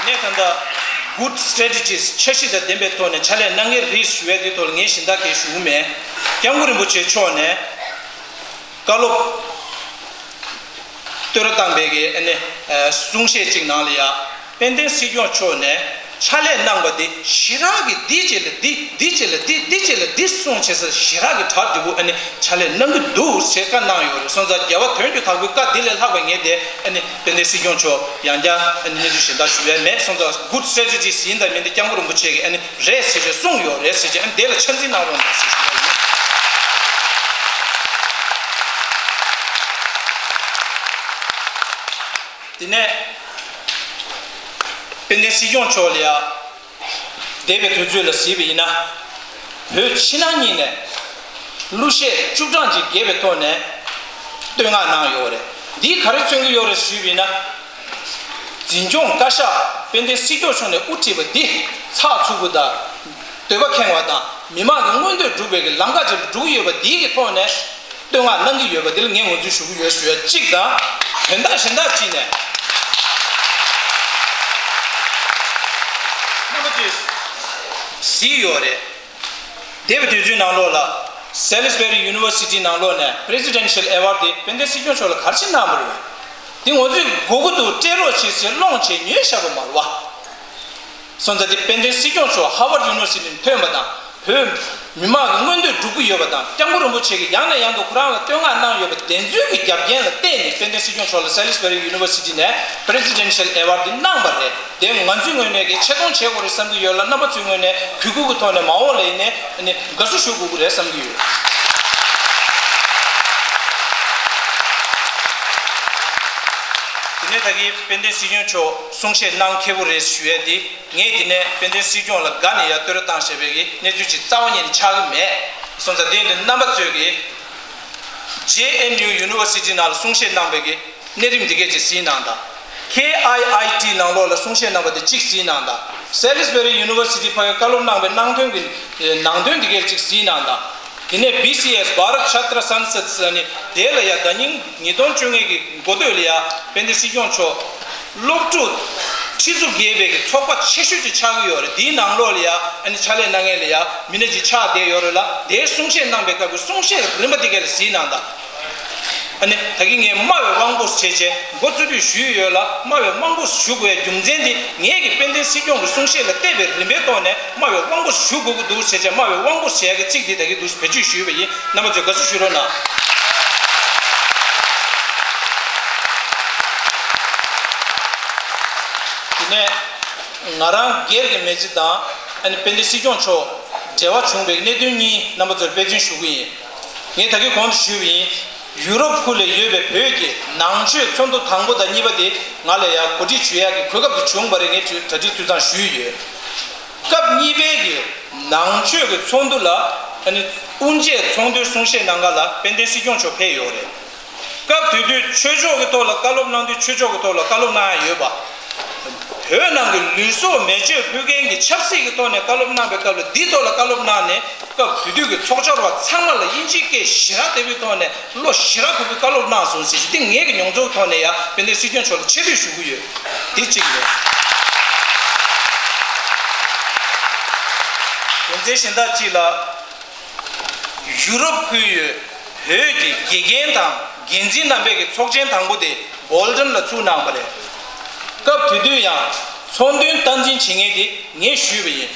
དེ་ནས་ད་ལྟ་གུཌ་སི་ཊེ་རེ་ཊི་ཇིས་འཆར་གཞི་དང་ལྡན་པའི་ཐོག་ནས་ཕྱག་ལས་གནང་གི་རེད་ཞུ་ཡས་འདི་ཐོག་ལ་ངས་གཞན་དག་གས་ཞུ་གི་མེད། སྐྱབས་མགོན་རིན་པོ་ཆེ་མཆོག་ནས་བཀའ་སློབ་བསྟོད་ར་བཏང་པའི་གི་ཨ་ནི་གསུང་བཤད་ཅིག་ནང་ལ་ཡ། དཔལ་ལྡན་སྲིད་སྐྱོང་མཆོག་ནས་ཕྱག་ལས་གནང་བ་དེ་ཞེ་དྲག་གི་འདི་བྱས་ལ་འདི་འདི་བྱས་ལ་འདི་འདི་བྱས་ལ་འདི་གསུངས་བྱས་ས་ཞེ་དྲག་གི་གྲ་འགྲིག་པོ་ཨ་ནི་ཕྱག་ལས་གནང་གི་འདུག་ཟེར་བཀའ་གནང་ཡོད་རེད། སོང་ཙང་རྒྱལ་བ་དོན་གྱི་བདག་པོའི་བཀའ་འདི་ལས་ལྷག་པ་ངས་དེ་ཨ་ནི་དཔལ་ལྡན་སྲིད་སྐྱོང་མཆོག་ཡང་བསྐྱར་ཨ་ནི་གནས་ཚུལ་གཞན་དག་ཞུ་ཡ་མེད། སོང་ཙང་གུཌ་སི་ཊེ་རེ་ཊི་ཇིས་ཡིན་དང་མིན་དེ་སྐྱབས་མགོན་རིན་པོ་ཆེ་གིས་ཨ་ནི་རེད་ཟེར་བྱས་གསུངས་ཡོད་རེད་ཟེར་བྱས་ཨ་ནི་དེ་ལ་ཆ་འཛིན་གནང་རོགས་གནང་ཟེར་ཞུ་ཡ་ཡིན། དེ་ནས་དཔལ་ལྡན་སྲིད་སྐྱོང་མཆོག་ལ་ཡ། འདས་པའི་དུས་ཚོད་ལ་གཟིགས་པ་ཡིན་ན། བོད་ཕྱི་ནང་གཉིས་ནས་གླུ་གཞས་བཅུ་གྲངས་ཅིག་རྒྱས་པའི་ཐོག་ནས་བསྟོད་བསྔགས་གནང་ཡོད་རེད། འདིས་ག་རེ་མཚོན་གྱི་ཡོད་རེད་ཞུས་པ་ཡིན་ན། འཛིན་སྐྱོང་བཀའ་ཤག་དཔལ་ལྡན་སྲིད་སྐྱོང་མཆོག་ནས་དབུ་ཁྲིད་པ་འདི་ཚགས་ཚུད་པོ་དང་། འདོད་པ་ཁེངས་པ་དང་ མི་མང་གི་མངོན་འདོད་སྒྲུབ་པའི་གི་ལམ་ཁ་ཅིག་ལ་འགྲོ་གི་ཡོད་པ་འདིའི་གི་ཐོག་ནས་བསྟོད་བསྔགས་གནང་གི་ཡོད་པ་འདི་ལ་ངས་ངོས་འཛིན་ཞུ་གི་ཡོད་ཞུ་ཡ་གཅིག་དང་། དོན་དག་གཞན་དག་གཅིག་ནས་རྣམ་པ་ཚོས་གཟིགས་ཡོད་རེད། འདས་པའི་དུས་ཚོད་ནང་ལོགས་ལ་Salisbury University ནང་ལོགས་ནས་Presidential Award དེ་དཔལ་ལྡན་སྲིད་སྐྱོང་མཆོག་ལ་ག་རེ་བྱས་གནང་བ་རེད། འདི་ང་ཚོས་དགོས་ཀྱི་འདུག་སྤྲད་རོགས་བྱེད་ཟེར་སློང་བྱས་ཉོས་བཞག་པ་མ་རེད་བ། སོང་ཙང་འདི་དཔལ་ལྡན་སྲིད་སྐྱོང་མཆོག་Harvard University ནས་ཐོན་པ་དང་། བོད་མི་མང་གི་མངོན་འདོད་སྒྲུབ་ཀྱི་ཡོད་པ་དང་། སྐྱབས་མགོན་རིན་པོ་ཆེ་གིས་ཡང་ནས་ཡང་དུ་ཁོ་རང་ལ་བསྟོད་བསྔགས་གནང་ཡོད་པ་དེ་ཚོའི་གི་རྒྱབ་རྐྱེན་ལ་བརྟེན་ནས་དཔལ་ལྡན་སྲིད་སྐྱོང་མཆོག་ལ་Salisbury University ནས་Presidential Award འདི་གནང་བ་རེད། དེ་ང་ཚོའི་ངོས་ནས་གི་ཆེ་མཐོང་བྱེད་དགོས་རེད་བསམ་གྱི་ཡོད་ལ། རྣམ་པ་ཚོའི་ངོས་ནས་གུས་བཀུར་གྱི་ཐོག་ནས་མ་འོངས་ལ་ཡིན་ནའི་དགའ་བསུ་ཞུ་དགོས་ཀྱི་རེད་བསམ་གྱི་ཡོད། དེ་ནས་ད་གིན་དཔལ་ལྡན་སྲིད་སྐྱོང་མཆོག་གསུང་བཤད་གནང་མཁས་པོ་རེད་ཞུ་ཡས་དེ། ངས་འདི་ནས་དཔལ་ལྡན་སྲིད་སྐྱོང་ལ་དགའ་ནས་ཡར་བསྟོད་ར་བཏང་བཞག་པའི་གི་གནས་ཚུལ་ཅིག་རྩ་བ་ཉིད་ནས་ཆགས་ཀྱི་མེད། སོང་ཙང་དེ་ཡིན་དུས་རྣམ་པ་ཚོས་གི་J N U University ནང་ལ་གསུང་བཤད་གནང་བའི་གི་གནས་རིམ་འདི་གས་ཅིག་གཟིགས་གནང་དང་། K I I T ནང་ལོགས་ལ་གསུང་བཤད་གནང་བ་དེ་གཅིག་གཟིགས་གནང་དང་། Salisbury University ཕ་གིར་བཀའ་སློབ་གནང་བའི་གནང་དོན་གྱི་ནང་དོན་འདི་གས་ཅིག་གཟིགས་གནང་དང་། དེ་ནས་B C S Bharat Chhatra Sansad ཟེར་ནི་དེ་ལ་ཡ་ཟླ་ཉིན་ཉིས་སྟོང་བཅོ་ལྔ་གི་འགོ་སྟོད་ལ་ཡ་དཔལ་ལྡན་སྲིད་སྐྱོང་མཆོག་སློབ་ཕྲུག་ཁྲི་ཚོ་བརྒལ་བའི་གི་ཚོགས་པ་ཆེ་ཤོས་ཅིག་ཆགས་ཀྱི་ཡོད་རེད། དེའི་ནང་ལོགས་ལ་ཡ་ཨ་ནི་ཕྱག་ལས་གནང་མཁན་ལ་ཡ་མི་སྣ་ཅིག་ཆགས་བསྡད་ཡོད་རེད་ལ། དེའི་གསུང་བཤད་གནང་བའི་སྐབས་ཀྱི་གསུང་བཤད་རིམ་པ་དེ་ག་ལ་གཟིགས་གནང་དང་། ཨ་ནི་ད་གིན་ངས་སྨྲ་བའི་དབང་པོ་ཞེས་བྱས་འགོ་བཙུགས་དུས་ཞུས་ཡོད་ལ། སྨྲ་བའི་དབང་པོ་ཞུ་དགོས་ཡ་རྒྱུ་མཚན་དེ་ངས་ཀྱི་དཔལ་ལྡན་སྲིད་སྐྱོང་གི་གསུང་བཤད་ལ་བལྟས་པའི་རིམ་པའི་ཐོག་ནས་སྨྲ་བའི་དབང་པོ་ཞུ་དགོས་ཀྱི་འདུག་ཞེས་བྱས། སྨྲ་བའི་དབང་པོ་ཞེས་ཀྱི་ཚིག་འདི་ད་གིན་འདུག་བེད་སྤྱོད་ཞུས་པ་ཡིན། རྣམ་པ་ཚོས་དགའ་བསུ་ཞུ་རོགས་གནང་། དེ་ནས་ང་རང་སྒེར་གྱི་མི་ཚེ་དང་ཨ་ནི་དཔལ་ལྡན་སྲིད་སྐྱོང་མཆོག་འབྲེལ་བ་བྱུང་བའི་གནད་དོན་གཉིས་རྣམ་པ་ཚོར་དཔེ་མཚོན་ཞུ་གི་ཡིན། ངས་ད་གིན་གོང་དུ་ཞུས་པ་ཡིན། ཡུ་རོབ་ཁུལ་ལ་ཡོད་པའི་བོད་ཀྱི་ནང་ཆོས་ཚོགས་འདུ་དང་པོ་དང་གཉིས་པ་དེ་ང་ལ་ཡང་གོ་སྒྲིག་ཞུ་ཡག་གི་གོ་སྐབས་དེ་བྱུང་བ་རེད། ངས་གྲ་སྒྲིག་འཐུས་ཚང་ཞུས་ཡོད། སྐབས་གཉིས་པའི་གི་ནང་ཆོས་ཀྱི་ཚོགས་འདུ་ལ་ཨ་ནི་དབུ་འབྱེད་ཚོགས་འདུའི་གསུང་བཤད་གནང་ག་ལ་དཔལ་ལྡན་སྲིད་སྐྱོང་མཆོག་ཕེབས་ཡོད་རེད། སྐབས་དེ་དུས་ཆོས་ཕྱོགས་ཀྱི་ཐོག་ལ་བཀའ་སློབ་གནང་དུས་ཆོས་ཕྱོགས་ཀྱི་ཐོག་ལ་བཀའ་སློབ་གནང་ཡ་ཡོད་པ། བོད་ནང་གི་ལུས་སྲོག་མེ་མཆོད་ཕུལ་མཁན་གྱི་ཆབ་སྲིད་ཀྱི་ཐོག་ནས་བཀའ་སློབ་གནང་བའི་སྐབས་ལ་འདིའི་ཐོག་ལ་བཀའ་སློབ་གནང་ནས། སྐབས་དེ་དུས་ཀྱི་ཚོགས་བཅར་བ་ཚང་མ་ལ་དབྱིན་ཇིའི་སྐད་ཞེ་དྲག་བདེ་པོའི་ཐོག་ནས་བློ་ཞེ་དྲག་འཁོར་པོའི་བཀའ་སློབ་གནང་སོང་ཟེར་ཞིག་འདི་ངེད་ཀྱི་མྱོང་ཚོར་ཐོག་ནས་ཡང་དཔལ་ལྡན་སྲིད་སྐྱོང་མཆོག་ལ་ཆེ་བསྟོད་ཞུ་གི་ཡོད། འདི་གཅིག་རེད། དོན་ཚན་གཞན་དག་གཅིག་ལ། ཡུ་རོབ་ཁུལ་ཡོད་བོད་ཀྱི་དགེ་རྒན་དང་འགན་འཛིན་རྣམ་པའི་གི་ཚོགས་ཆེན་དང་པོ་དེ་བྷོལ་ཏོན་ལ་ཚུགས་གནང་བ་རེད། སྐབས་དེ་དུས་ཡང་ཚོགས་འདུའི་སྟངས་འཛིན་བྱེད་མཁན་དེ་ངས་ཞུས་པ་ཡིན།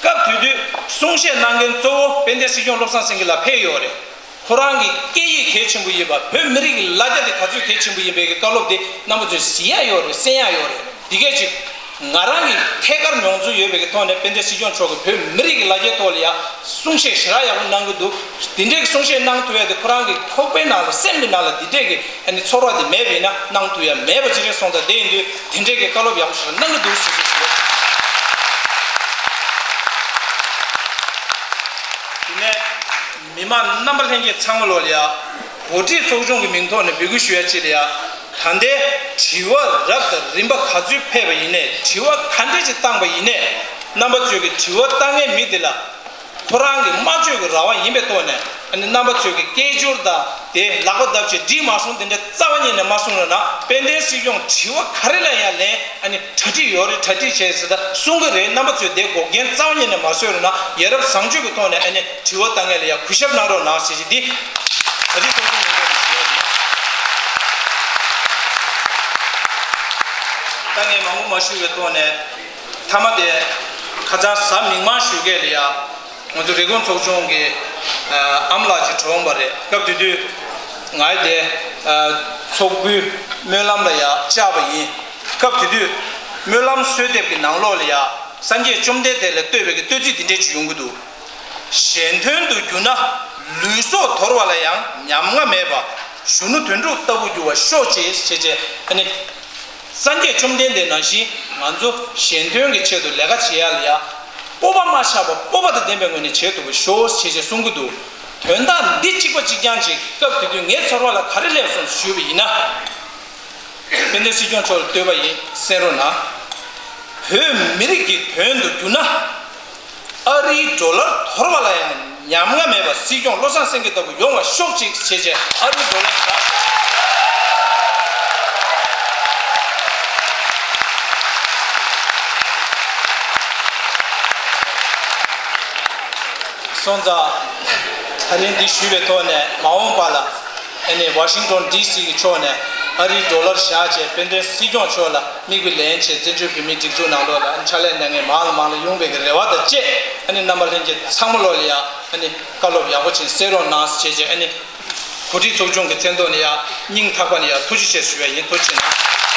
སྐབས་དེ་དུས་གསུང་བཤད་གནང་མཁན་གཙོ་བོ་དཔལ་ལྡན་སྲིད་སྐྱོང་བློ་བཟང་སེང་གེ་ལགས་ཕེབས་ཡོད་རེད། ཁོ་རང་གི་སྐད་ཡིག་གལ་ཆེན་པོ་ཡིན་པ། བོད་མི་རིགས་ཀྱི་ལ་རྒྱ་དེ་ག་ཚོད་གལ་ཆེན་པོ་ཡིན་པའི་གི་བཀའ་སློབ་དེ་རྣམ་པ་ཚོས་གཟིགས་ཡ་ཡོད་རེད། གསན་ཡ་ཡོད་རེད། འདི་སྐད་ཅིག་ང་རང་གི་ཐད་ཀར་མྱོང་ཚོར་ཡོད་པའི་གི་ཐོག་ནས་དཔལ་ལྡན་སྲིད་སྐྱོང་མཆོག་གིས་བོད་མི་རིགས་ཀྱི་ལ་རྒྱའི་ཐོག་ལ་ཡ་གསུང་བཤད་ཞེ་དྲག་ཡག་པོ་གནང་གི་འདུག་དེ་འདྲའི་གི་གསུང་བཤད་གནང་ཐུབ་ཡ་དེ་ཁོ་རང་གི་ཁོག་པའི་ནང་ལ་སེམས་ཀྱི་ནང་ལ་འདི་འདྲའི་གི་ཨ་ནི་ཚོར་བ་དེ་མེད་པ་ཡིན་ན་གནང་ཐུབ་ཡ་མེད་པ་ཅིག་རེད། སོང་ཙང་དེ་ཡིན་དུས་དེ་འདྲའི་གི་བཀའ་སློབ་ཡག་པོ་ཞེ་དྲག་གནང་གི་འདུག་ཟེར་ཞུ་ཞུ་བ། དེ་ནས་མི་མང་རྣམ་པ་ལྷན་རྒྱས་ཚང་མ་ལོ་ལ་ཡ་འགོ་ཁྲིད་ཚོགས་ཆུང་གི་མིང་ཐོག་ནས་འབོད་སྐུལ་ཞུ་ཡ་ཅིག་ལ་ཡ། ད་ལྟའི་དྲི་བ་རབ་དང་རིམ་པ་ག་ཚོད་ཕེབས་པ་ཡིན་ནའི། དྲི་བ་ག་འདྲ་ཅིག་བཏང་པ་ཡིན་ནའི། རྣམ་པ་ཚོས་ཀྱི་དྲི་བ་བཏང་མཁན་མི་དེ་ལ་ཁོ་རང་གི་སྨྲ་བརྗོད་ཀྱི་རང་དབང་ཡིན་པའི་ཐོག་ནས། ཨ་ནི་རྣམ་པ་ཚོས་ཀྱི་སྐད་སྒྱུར་དང་དེ་ལག་པ་བརྡབ་བྱས་འགྲིག་མ་སོང་དེ་འདྲ་རྩ་བ་ཉིད་ནས་མ་གསུང་རོགས་གནང་། དཔལ་ལྡན་སྲིད་སྐྱོང་དྲི་བ་ག་རེ་ལ་ཡང་ལན་ཨ་ནི་གྲ་སྒྲིག་ཡོད་རེད། གྲ་སྒྲིག་བྱས་ཟེར་ད་གསུང་གི་རེད། རྣམ་པ་ཚོས་དེ་འགོག་རྐྱེན་རྩ་བ་ཉིད་ནས་མ་བཟོས་རོགས་གནང་། ཡ་རབས་བཟང་སྤྱོད་ཀྱི་ཐོག་ནས་ཨ་ནི་དྲི་བ་བཏང་མཁན་ལ་ཡང་གུས་ཞབས་གནང་རོགས་གནང་ཟེར་གྱི་འདི་གྲ་སྒྲིག་ཚོགས་ཆུང་མི་འགའ་ནས་ཞུ་ཡ་ཡིན། ད་ངས་མང་པོ་མ་ཞུ་བའི་ཐོག་ནས་མཐའ་མ་དེ་ཁ་སང་གཟའ་མིག་དམར་ཞོགས་ཀས་ལ་ཡ། ང་ཚོ་རེ་སྐོང་ཚོགས་ཆུང་གི་ཨམ་ལགས་ཅིག་གྲོངས་པ་རེད། སྐབས་དེ་དུས་ང་ཡི་དེ་ཚོགས་དཔོན་སྨོན་ལམ་ལ་ཡ་བཅར་བ་ཡིན། སྐབས་དེ་དུས་སྨོན་ལམ་གསོལ་འདེབས་ཀྱི་ནང་ལོགས་ལ་ཡ་སངས་རྒྱས་བཅོམ་ལྡན་འདས་ལ་བསྟོད་པའི་གི་བསྟོད་ཚིག་འདི་འདྲས་ཅིག་ཡོང་གི་འདུག་གཞན་དོན་དུ་གྱུར་ན་ལུས་སྲོག་དོར་བ་ལ་ཡང་ཉམ་ང་མེད་པ། གཞོན་ནུ་དོན་གྲུབ་ལྟ་བུར་འགྱུར་བར་ཤོག་ཅེས་བྱས་བྱས་ཨ་ནི། སངས་རྒྱས་བཅོམ་ལྡན་འདས་ནང་བཞིན་ང་ཚོ་གཞན་དོན་གྱི་ཆེད་དུ་ལས་ཀ་བྱེད་ཡ་ལ་ཡ། སྤོབས་པ་མ་ཆག་པ་སྤོབས་པ་དང་ལྡན་པའི་ངོས་ནས་བྱེད་ཐུབ་པ་ཤོག་ཅེས་བྱས་གསུང་གི་འདུག་དོན་དག་འདི་གཅིག་པ་གཅིག་རྐྱང་ཅིག་སྐབས་དེ་དུས་ངའི་ཚོར་བ་ལ་ག་རེ་སླེབས་སོང་ཞུས་པ་ཡིན་ན། དཔལ་ལྡན་སྲིད་སྐྱོང་མཆོག་ལ་བསྟོད་པ་ཡིན། གསན་རོགས་གནང་། བོད་མི་རིགས་ཀྱི་དོན་དུ་གྱུར་ན། ཨ་རིའི་ཌོ་ལར་དོར་བ་ལ་ཡང་ཉམ་ང་མེད་པ་སྲིད་སྐྱོང་བློ་བཟང་སེང་གེ་ལྟ་བུ་ཡོང་བ་ཤོག་ཅིག་བྱས་རྗེས་ཨ་རིའི་ཌོ་ལར་བཞག་སོང་ཙང་། ད་རིང་འདི་ཞུས་པའི་ཐོག་ནས་མ་འོངས་པ་ལ་ཨ་ནི་ཝ་ཤིང་ཊོན་ཌི་སི་གི་ཕྱོགས་ནས་ཨ་རིའི་ཌོ་ལར་བཞག་བྱས་དཔལ་ལྡན་སྲིད་སྐྱོང་མཆོག་ལ་མིག་དཔེ་ལེན་བྱས་བཙན་བྱོལ་བོད་མིའི་སྒྲིག་འཛུགས་ནང་ལོགས་ལ་ཨ་ནི་ཕྱག་ལས་གནང་མཁན་མང་ལ་མང་ལ་ཡོང་བའི་གི་རེ་བ་དང་བཅས་ཨ་ནི་རྣམ་པ་ལྷན་རྒྱས་ཚང་མ་ལོགས་ལ་ཡ་ཨ་ནི་བཀའ་སློབ་ཡག་པོ་ཅིག་གསན་རོགས་གནང་ཟེར་བྱས་བྱས་ཨ་ནི་གོ་སྒྲིག་ཚོགས་ཆུང་གི་མཚན་ཐོག་ནས་ཡ་སྙིང་ཐག་པ་ནས་ཡ་ཐུགས་རྗེ་ཆེ་ཞུ་ཡ་ཡིན། ཐུགས་རྗེ་ཆེ་གནང་།